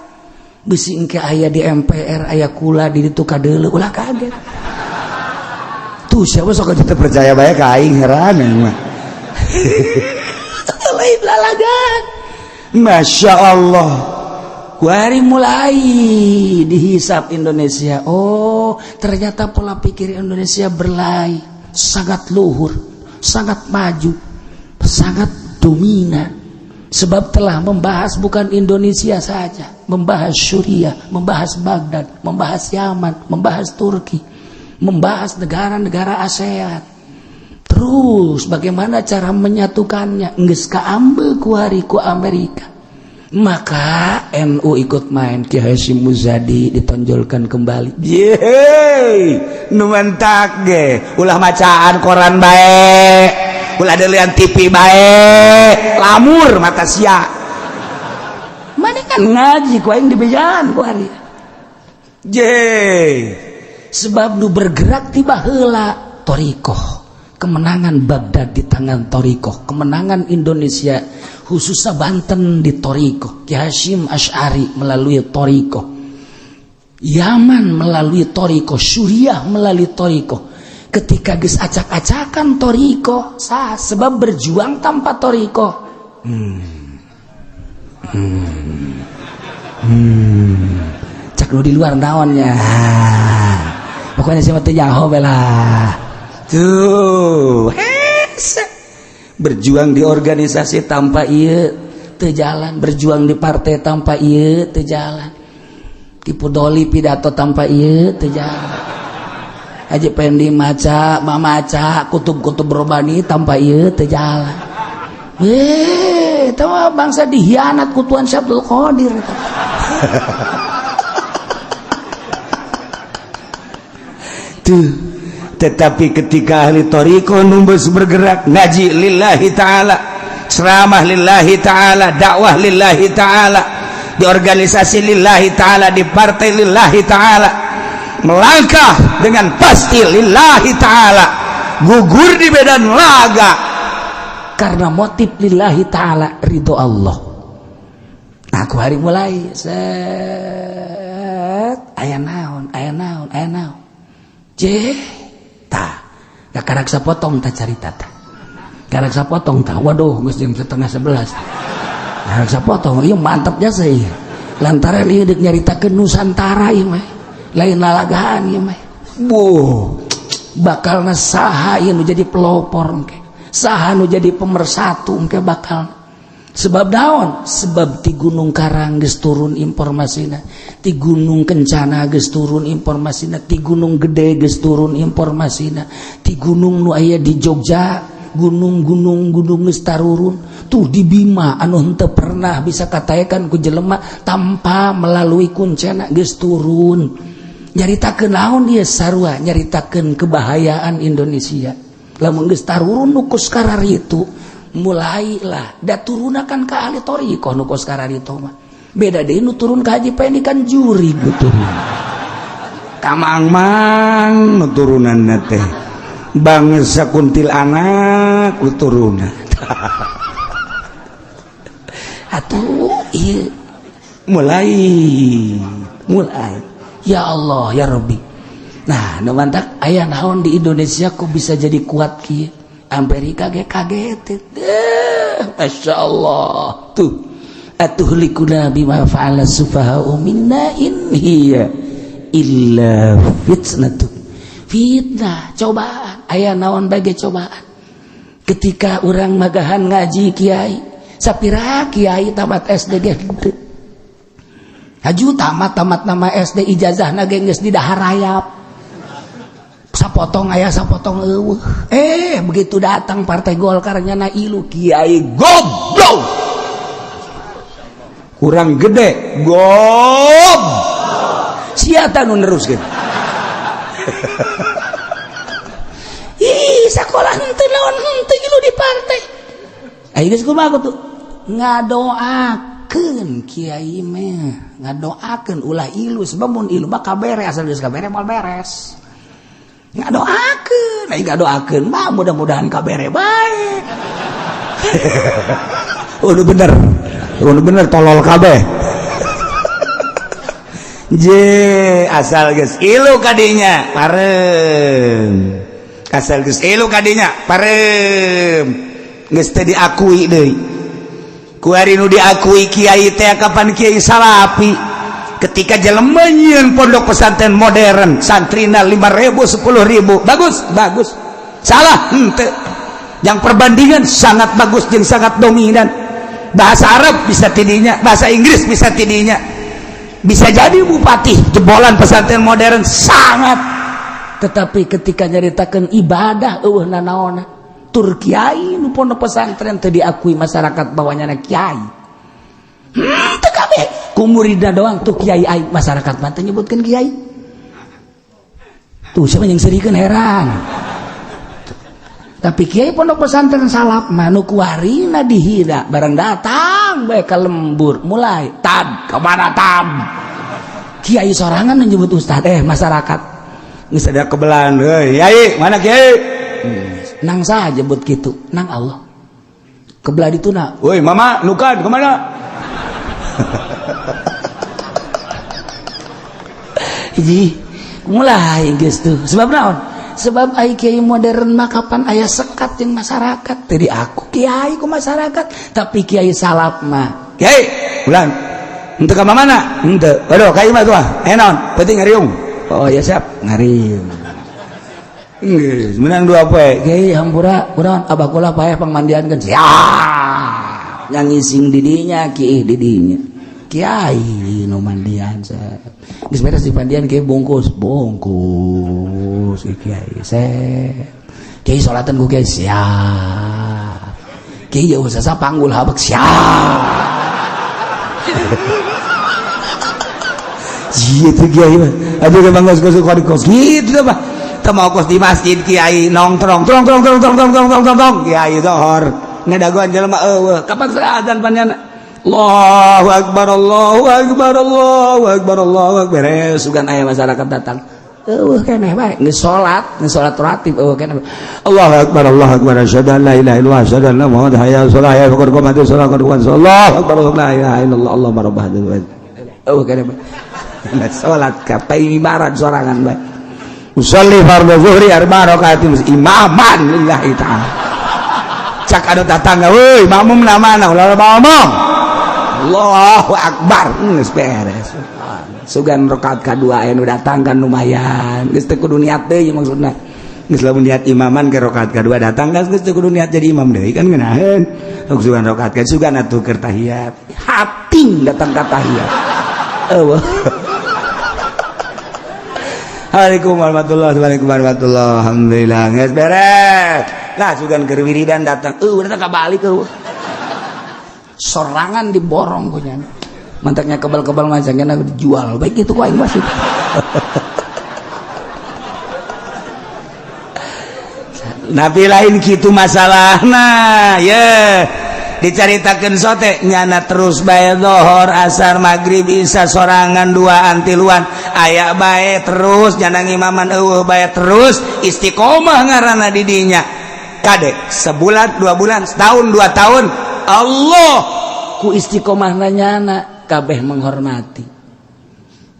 Bisi engke aya di MPR aya kula di ditu kadeuleu, ulah kaget. Tuh, siapa sok kita percaya bae ka aing, heran mah. Lain lalagan. Masya Allah. Kuari mulai dihisap Indonesia. Oh, ternyata pola pikir Indonesia berlai, sangat luhur, sangat maju, sangat dominan. Sebab telah membahas bukan Indonesia saja, membahas Suriah, membahas Baghdad, membahas Yaman, membahas Turki, membahas negara-negara ASEAN. Terus bagaimana cara menyatukannya? Geus kaambil kuari ku Amerika. Maka NU ikut main. Ki Hasyim Muzadi ditonjolkan kembali. Yeay, nu mantak ge ulah macaan koran bae, ulah delian TV bae, lamur mata sia. Mana kan ngaji ku aing dibejaan ku hari. Ye. Sebab nu bergerak tiba heula thoriqoh. Kemenangan Baghdad di tangan thoriqoh, kemenangan Indonesia khususnya Banten di thoriqoh, Ki Hasyim Asy'ari melalui thoriqoh, Yaman melalui thoriqoh, Suriah melalui thoriqoh. Ketika geus acak-acakan thoriqoh sah, sebab berjuang tanpa thoriqoh. Cak lu di luar naonnya. Pokoknya siapa teh nyaho lah. Tuh, hese. Berjuang di organisasi tanpa ieu teu jalan, berjuang di partai tanpa ieu teu jalan. Tipu doli pidato tanpa ieu teu jalan. Haji Pendi maca, mamaca kutub-kutub robani tanpa ieu teu jalan. Eh, itu mah bangsa dihianat ku Tuan Syekh Abdul Qadir. Tuh, tetapi ketika ahli thoriqoh numbus bergerak, ngaji lillahi ta'ala, ceramah lillahi ta'ala, dakwah lillahi ta'ala, di organisasi lillahi ta'ala, di partai lillahi ta'ala, melangkah dengan pasti lillahi ta'ala, gugur di medan laga karena motif lillahi ta'ala, ridho Allah. Aku hari mulai set aya naon, aya naon, aya naon. Je tah, karak sapotong tah carita tah. Karak sapotong tah. Waduh, geus jam 10.30. Karak sapotong, ieu mantap jasa ieu. Lantaran ieu deuk nyaritakeun Nusantara ieu mah. Lain lalagaan ieu mah. Buh, bakal saha ieu nu jadi pelopor engke. Saha nu jadi pemersatu engke bakal. Sebab naon? Sebab ti Gunung Karang geus turun informasina, ti Gunung Kencana geus turun informasina, ti Gunung Gede geus turun informasina, ti gunung nu aya di Jogja, gunung-gunung gunung geus tarurun. Tuh di Bima anu henteu pernah bisa katakan ku jelema tanpa melalui kuncena geus turun. Nyaritakeun naon ieu sarua? Nyaritakeun kebahayaan Indonesia. Lamun geus tarurun nu kos kararitu, mulailah da turunakan ke ahli thoriqoh nu kos kararitu mah. Beda deui nu turun ka Haji Pendi kan juri turun. Kamang-mang nu turunanna teh bangsa kuntilanak nu turunan. Atuh ieu mulai mulai ya Allah ya Rabbi. Nah, nu mantak aya naon di Indonesia kok bisa jadi kuat kieu? Amerika ge kaget. Masya Allah tuh, atuhlikuna bima fa'ala sufaha'u minna in hiya illa fitnatu. Fitnah, cobaan. Aya naon bagi cobaan ketika orang magahan ngaji kiai, sapira kiai tamat SD ge henteu haju tamat tamat nama SD, ijazah na ge geus didahar rayap, sapotong aya sapotong eueuh. Begitu datang Partai Golkar nyana ilu, kiai goblok kurang gede gob sia nu neruskeun. Ih, sekolah henteu naon henteu ilu di partai. Ayo geus kumaha tuh ngadoakeun kiai mah, ngadoakeun ulah ilu, sebab mun ilu mah kabere, asal geus kabere moal beres. Ngadoakeun, aing ngadoakeun mah mudah-mudahan kabere bae. Udah bener, udah bener tolol kabeh. Je asal geus ilu kadinya parem, asal geus ilu kadinya parem, geus teu diakui deui. Kuari nu diakui kiai teh kapan? Kiai salapi ketika jelema nyieun pondok pesantren modern, santrina 5.000 10.000, bagus bagus, salah henteu. Yang perbandingan sangat bagus jeung sangat dominan, bahasa Arab bisa tidinya, bahasa Inggris bisa tidinya, bisa jadi bupati jebolan pesantren modern sangat. Tetapi ketika nyaritakeun ibadah eueuh nanaona. Tur kiai nu pondok pesantren teu diakui masyarakat bahwa nyana kiai. Teu kabeh ku muridna doang tuh kiai aing, masyarakat mah teu nyebutkeun kiai. Tuh siapa yang serikeun heran. Tapi kiai pondok pesantren salaf mah nu kuarina dihina, barang datang bae ka lembur mulai tad kemana tad. Kiai sorangan menyebut ustad, masyarakat geus ada kebelan, heuy yai mana kiai? Nang saha jebut kitu? Nang Allah. Kebelah dituna. Woi mama nukan kemana? Hiji mulai geus tuh. Sebab naon? Sebab ai kiai modern mah kapan aya sekat jeung masyarakat. Teu aku kiai ku masyarakat, tapi kiai salaf mah. Kiai, ulang. Henteu ka mana? Henteu. Aduh, ka imah tuh ah. Eh naon? Penting ngariung. Oh ya siap, ngariung. Geus, menang dua poe. Kiai hampura, kunaon abah kula paeh pangmandiankeun. Siap. Yang ngising didinya, kiai didinya. Kiai nu mandian set. Geus beres di mandian kiai bungkus, bungkus kiai set. Kiai salatan ku kiai siap. Kiai jauh sasa panggul habek siap. Gitu kiai mah. Aduh ke bangos kos kos gitu mah. Teu mau kos di masjid kiai nongkrong trong trong trong trong trong trong trong trong trong kiai zohor ngadagoan jelema eueuh kapan azan panjana Allahu akbar Allahu akbar Allahu akbar Allahu akbar beres sugan aya masyarakat datang eueuh keneh bae geus salat ratib eueuh keneh. Allahu akbar Allahu akbar asyhadu an la ilaha illallah asyhadu anna muhammadan hayya 'alas shalah hayya qad qamatis shalah qad qamatis Allahu akbar la ilaha illallah Allahumma rabb hadzal bait eueuh keneh bae salat ka paimibaran sorangan bae. Usolli fardhu zuhri arba rakaatin imaman lillahi ta'ala. Cak anu tatangga euy makmum na mana ulah ngomong. Allahu akbar geus beres. Sugan rakaat kadua aya nu datang kan lumayan geus teu kudu niat deui maksudna. Geus lamun niat imaman ke rakaat kadua datang kan geus kudu niat jadi imam deui kan ngeunaheun. Sok sugan rakaat ka sugan atuh keur tahiyat. Hating datang ka tahiyat. Eueuh. Assalamualaikum warahmatullahi wabarakatuh. Alhamdulillah geus beres. Lah sugan keur wiridan datang. Eueuh datang ka balik eueuh. Sorangan diborong ku nya. Mantaknya kebal-kebal macamnya dijual. Baik itu ku aing wasit. Nabi lain gitu masalah nah ye dicaritakeun sote nyana terus bae dzohor asar maghrib isya sorangan duaan tiluan aya bae terus nyana ngimaman eueuh bae terus istiqomah ngaranna di dinya kade sebulan 2 bulan setahun 2 tahun Allah ku istiqomahna nyana kabeh menghormati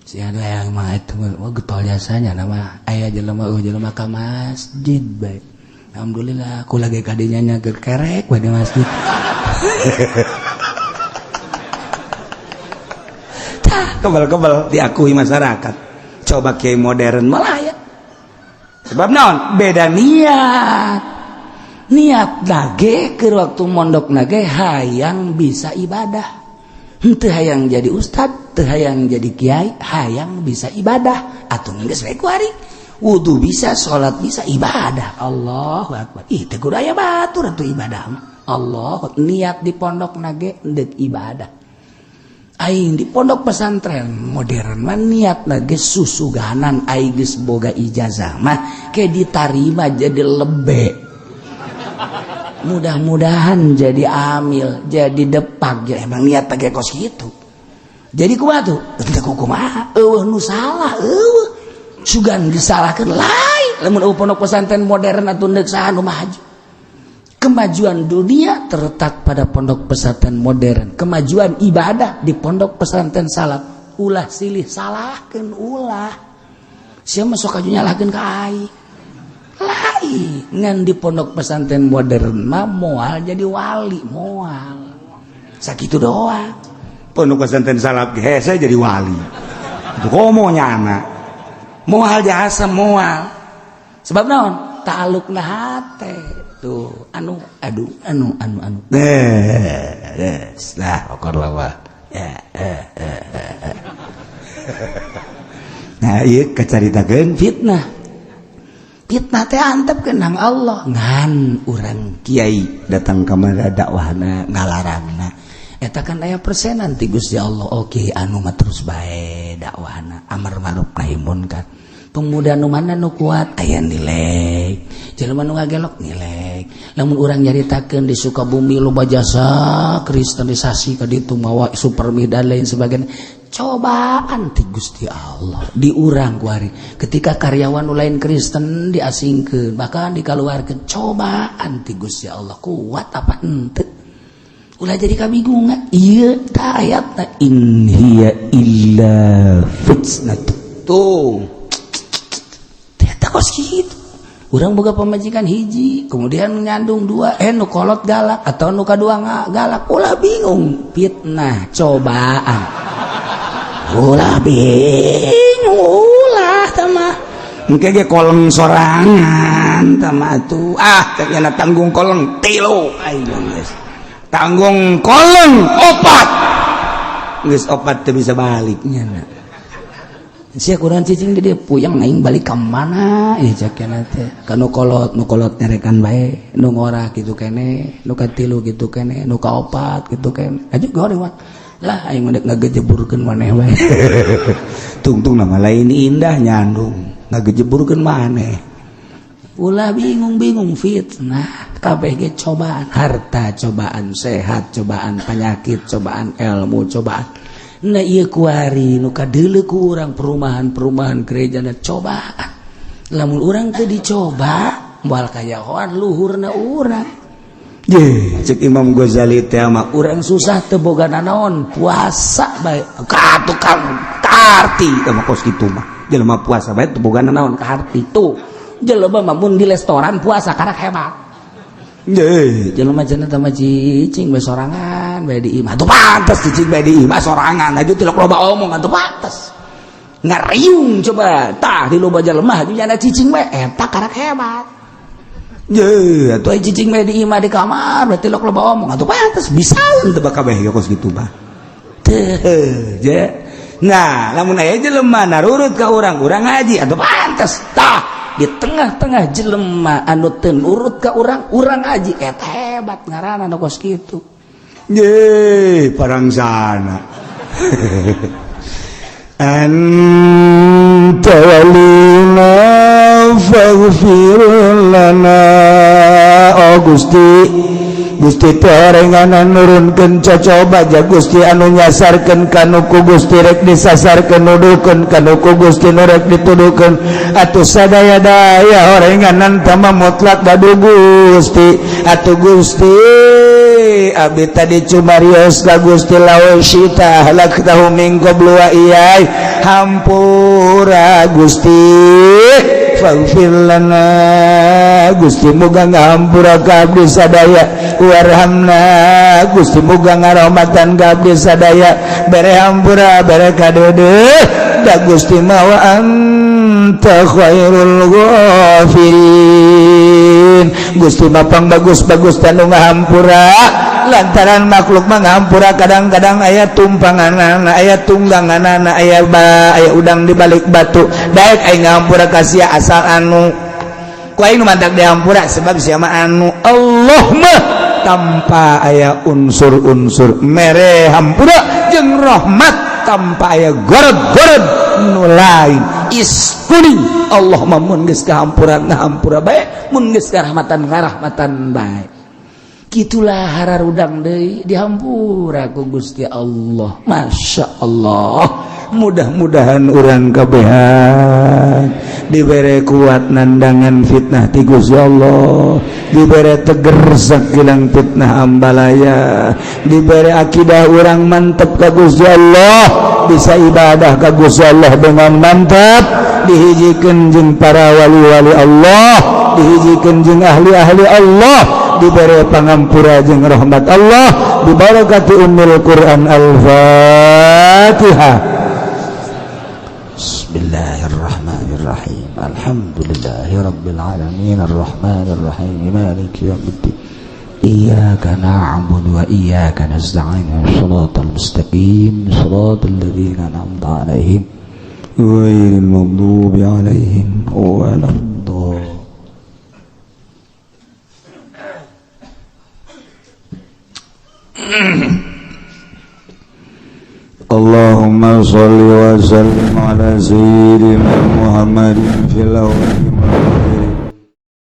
si ada yang mah itu wah getol jasanya nama aya jelema eueuh jelema ka masjid bae. Alhamdulillah aku lagi kadinya nyager kerek di masjid. Kebal-kebal diakui masyarakat. Coba kiai modern malah ya. Sebab naon? Beda niat. Niat nage ke waktu mondok nage hayang bisa ibadah. Henteu hayang jadi ustad, teu hayang jadi kiai, hayang bisa ibadah. Atuh geus we kuari. Wudu bisa, sholat bisa, ibadah. Allahu Akbar. Ih, teu kudu aya batur atuh ibadah mah. Allah niat di pondok nage deuk ibadah. Aing di pondok pesantren modern mah niat nage susuganan aing geus boga ijazah mah ke ditarima jadi lebe. Mudah-mudahan jadi amil, jadi depak. Ya, emang niat nage kos kitu. Jadi kumaha tuh? Teu kumaha? Eueuh nu salah, eueuh. Sugan disalahkan lain lamun pondok pesantren modern atau ndek saha nu maju. Kemajuan dunia terletak pada pondok pesantren modern, kemajuan ibadah di pondok pesantren salaf. Ulah silih salahkeun ulah. Sia mah sok aju nyalahkeun ka aing. Lain ngan di pondok pesantren modern mah moal jadi wali, moal. Sakitu doang. Pondok pesantren salaf hese jadi wali. Komo nyana. Moal jasa moal sebab naon ta'alluqna hate tuh anu aduh anu anu anu lah okor lawa ya nah ieu kacaritakeun fitnah fitnah teh antep kenang Allah ngan urang kiai datang ka mana dakwahna ngalarangna eta kan aya persenan ti Gusti Allah. Oke anu mah terus bae dakwahna amar ma'ruf nahi munkar. Pemuda nu mana nu kuat aya nilai, jelema nu ngagelok nilai. Lamun urang nyaritakeun di Sukabumi loba jasa kristenisasi ka ditu mawa supermi dan lain sebagainya. Cobaan ti Gusti Allah di urang kuari. Ketika karyawan nu lain Kristen diasingkeun bahkan dikaluarkeun, cobaan ti Gusti Allah kuat apa henteu? Ulah jadi kabingungan. Ieu ta ayatna in hiya illa fitnah. Tuh. Ternyata kos kitu. Urang boga pamajikan hiji, kemudian nyandung dua, nu kolot galak atau nu kadua galak, ulah bingung. Fitnah, cobaan. Ulah bingung, ulah tah mah. Engke ge koleng sorangan tah mah atuh. Ah, cek nya tanggung koleng tilu aing geus. Tanggung koleng opat. Geus opat teu bisa balik nya. Sia kurang cicing di dia puyeng aing balik ka mana ieu cek nya teh. Ka nu kolot, nu kolot nyarekan bae, nu ngora kitu kene, nu katilu kitu kene, nu kaopat kitu kene. Aju goreng lah aing mah ngagejeburkeun maneh bae. Tungtung nama lain indah nyandung ngagejeburkeun maneh. Ulah bingung-bingung fitnah kabeh ge cobaan, harta cobaan, sehat cobaan, penyakit cobaan, ilmu cobaan. Nah ieu kuari nu kadeuleu ku urang perumahan-perumahan gerejana cobaan. Lamun urang teu dicoba moal kayahoan luhurna urang. Ye, cek Imam Ghazali teh mah urang susah teu boga nanaon, puasa bae ka tukang kaarti teh mah kos kitu mah. Jelema puasa bae teu boga nanaon kaarti tuh. Jelema mah mun di restoran puasa karak hebat. Ye, jelema cenah teh mah cicing bae sorangan bae di imah. Atuh pantes cicing bae di imah sorangan aju tilok loba omong atuh pantes. Ngariung coba tah di loba jelema nyana cicing we eta karak hebat. Ye, atuh cicing we di imah di kamar berarti lok loba omong atuh pantes bisa teu kabeh kos kitu bah. Teu je. Nah, lamun aya jelema narurut ka urang, urang ngaji atuh pantes tah di tengah-tengah jelema anu teu nurut ka urang, urang ngaji eta hebat ngaranna nu kos kitu. Ye, parangsana. Anta walina faghfir lana. Oh Gusti, Gusti teh orenganan nurunkeun cocoba ja Gusti anu nyasarkeun kanu ku Gusti rek disasarkeun, nuduhkeun kanu ku Gusti nu rek dituduhkeun, atuh sadaya-daya orenganan tama mutlak badu Gusti. Atuh Gusti abdi tadi cumarios ka Gusti, law syita ahlaktahu min qablu wa iyai, hampura Gusti, faghfir lana Gusti, muga ngahampura ka abdi sadaya, warhamna Gusti, muga ngarahmatan ka abdi sadaya, bere hampura bere kadeudeuh da Gusti mah wa anta khairul ghafirin. Gusti mah pang bagus-bagus tanu ngahampura, lantaran makhluk mah ngahampura kadang-kadang aya tumpanganana, aya tungganganana, aya ba aya udang di balik batu, daek aing ngahampura ka sia asal anu ku aing nu mantak dihampura sebab sia mah anu. Allah mah tanpa aya unsur-unsur mere hampura jeung rahmat, tanpa aya gorod-gorod nu lain iskuning. Allah mah mun geus kahampura ngahampura bae, mun geus karahmatan ngarahmatan bae. Gitulah hararudang deui dihampura ku Gusti Allah. Masya Allah. Mudah-mudahan urang kabehan dibere kuat nandangan fitnah ti Gusti Allah, dibere teger sakilang fitnah ambalaya, dibere akidah urang mantep ka Gusti Allah, bisa ibadah ka Gusti Allah dengan mantap, dihijikeun jeung para wali-wali Allah, dihijikeun jeung ahli-ahli Allah, dibere pangampura jeung rahmat Allah, dibarakati ummul Quran. Al-Fatihah. Bismillahirrahmanirrahim. Alhamdulillahi rabbil alamin arrahmanir rahim maliki yaumiddin. Iyyaka na'budu wa iyyaka nasta'in. Shiratal mustaqim, shiratal ladzina an'amta 'alaihim ghairil maghdubi 'alaihim waladdallin. Allahumma sholli wa sallim ala sayyidina Muhammadin fil awwalin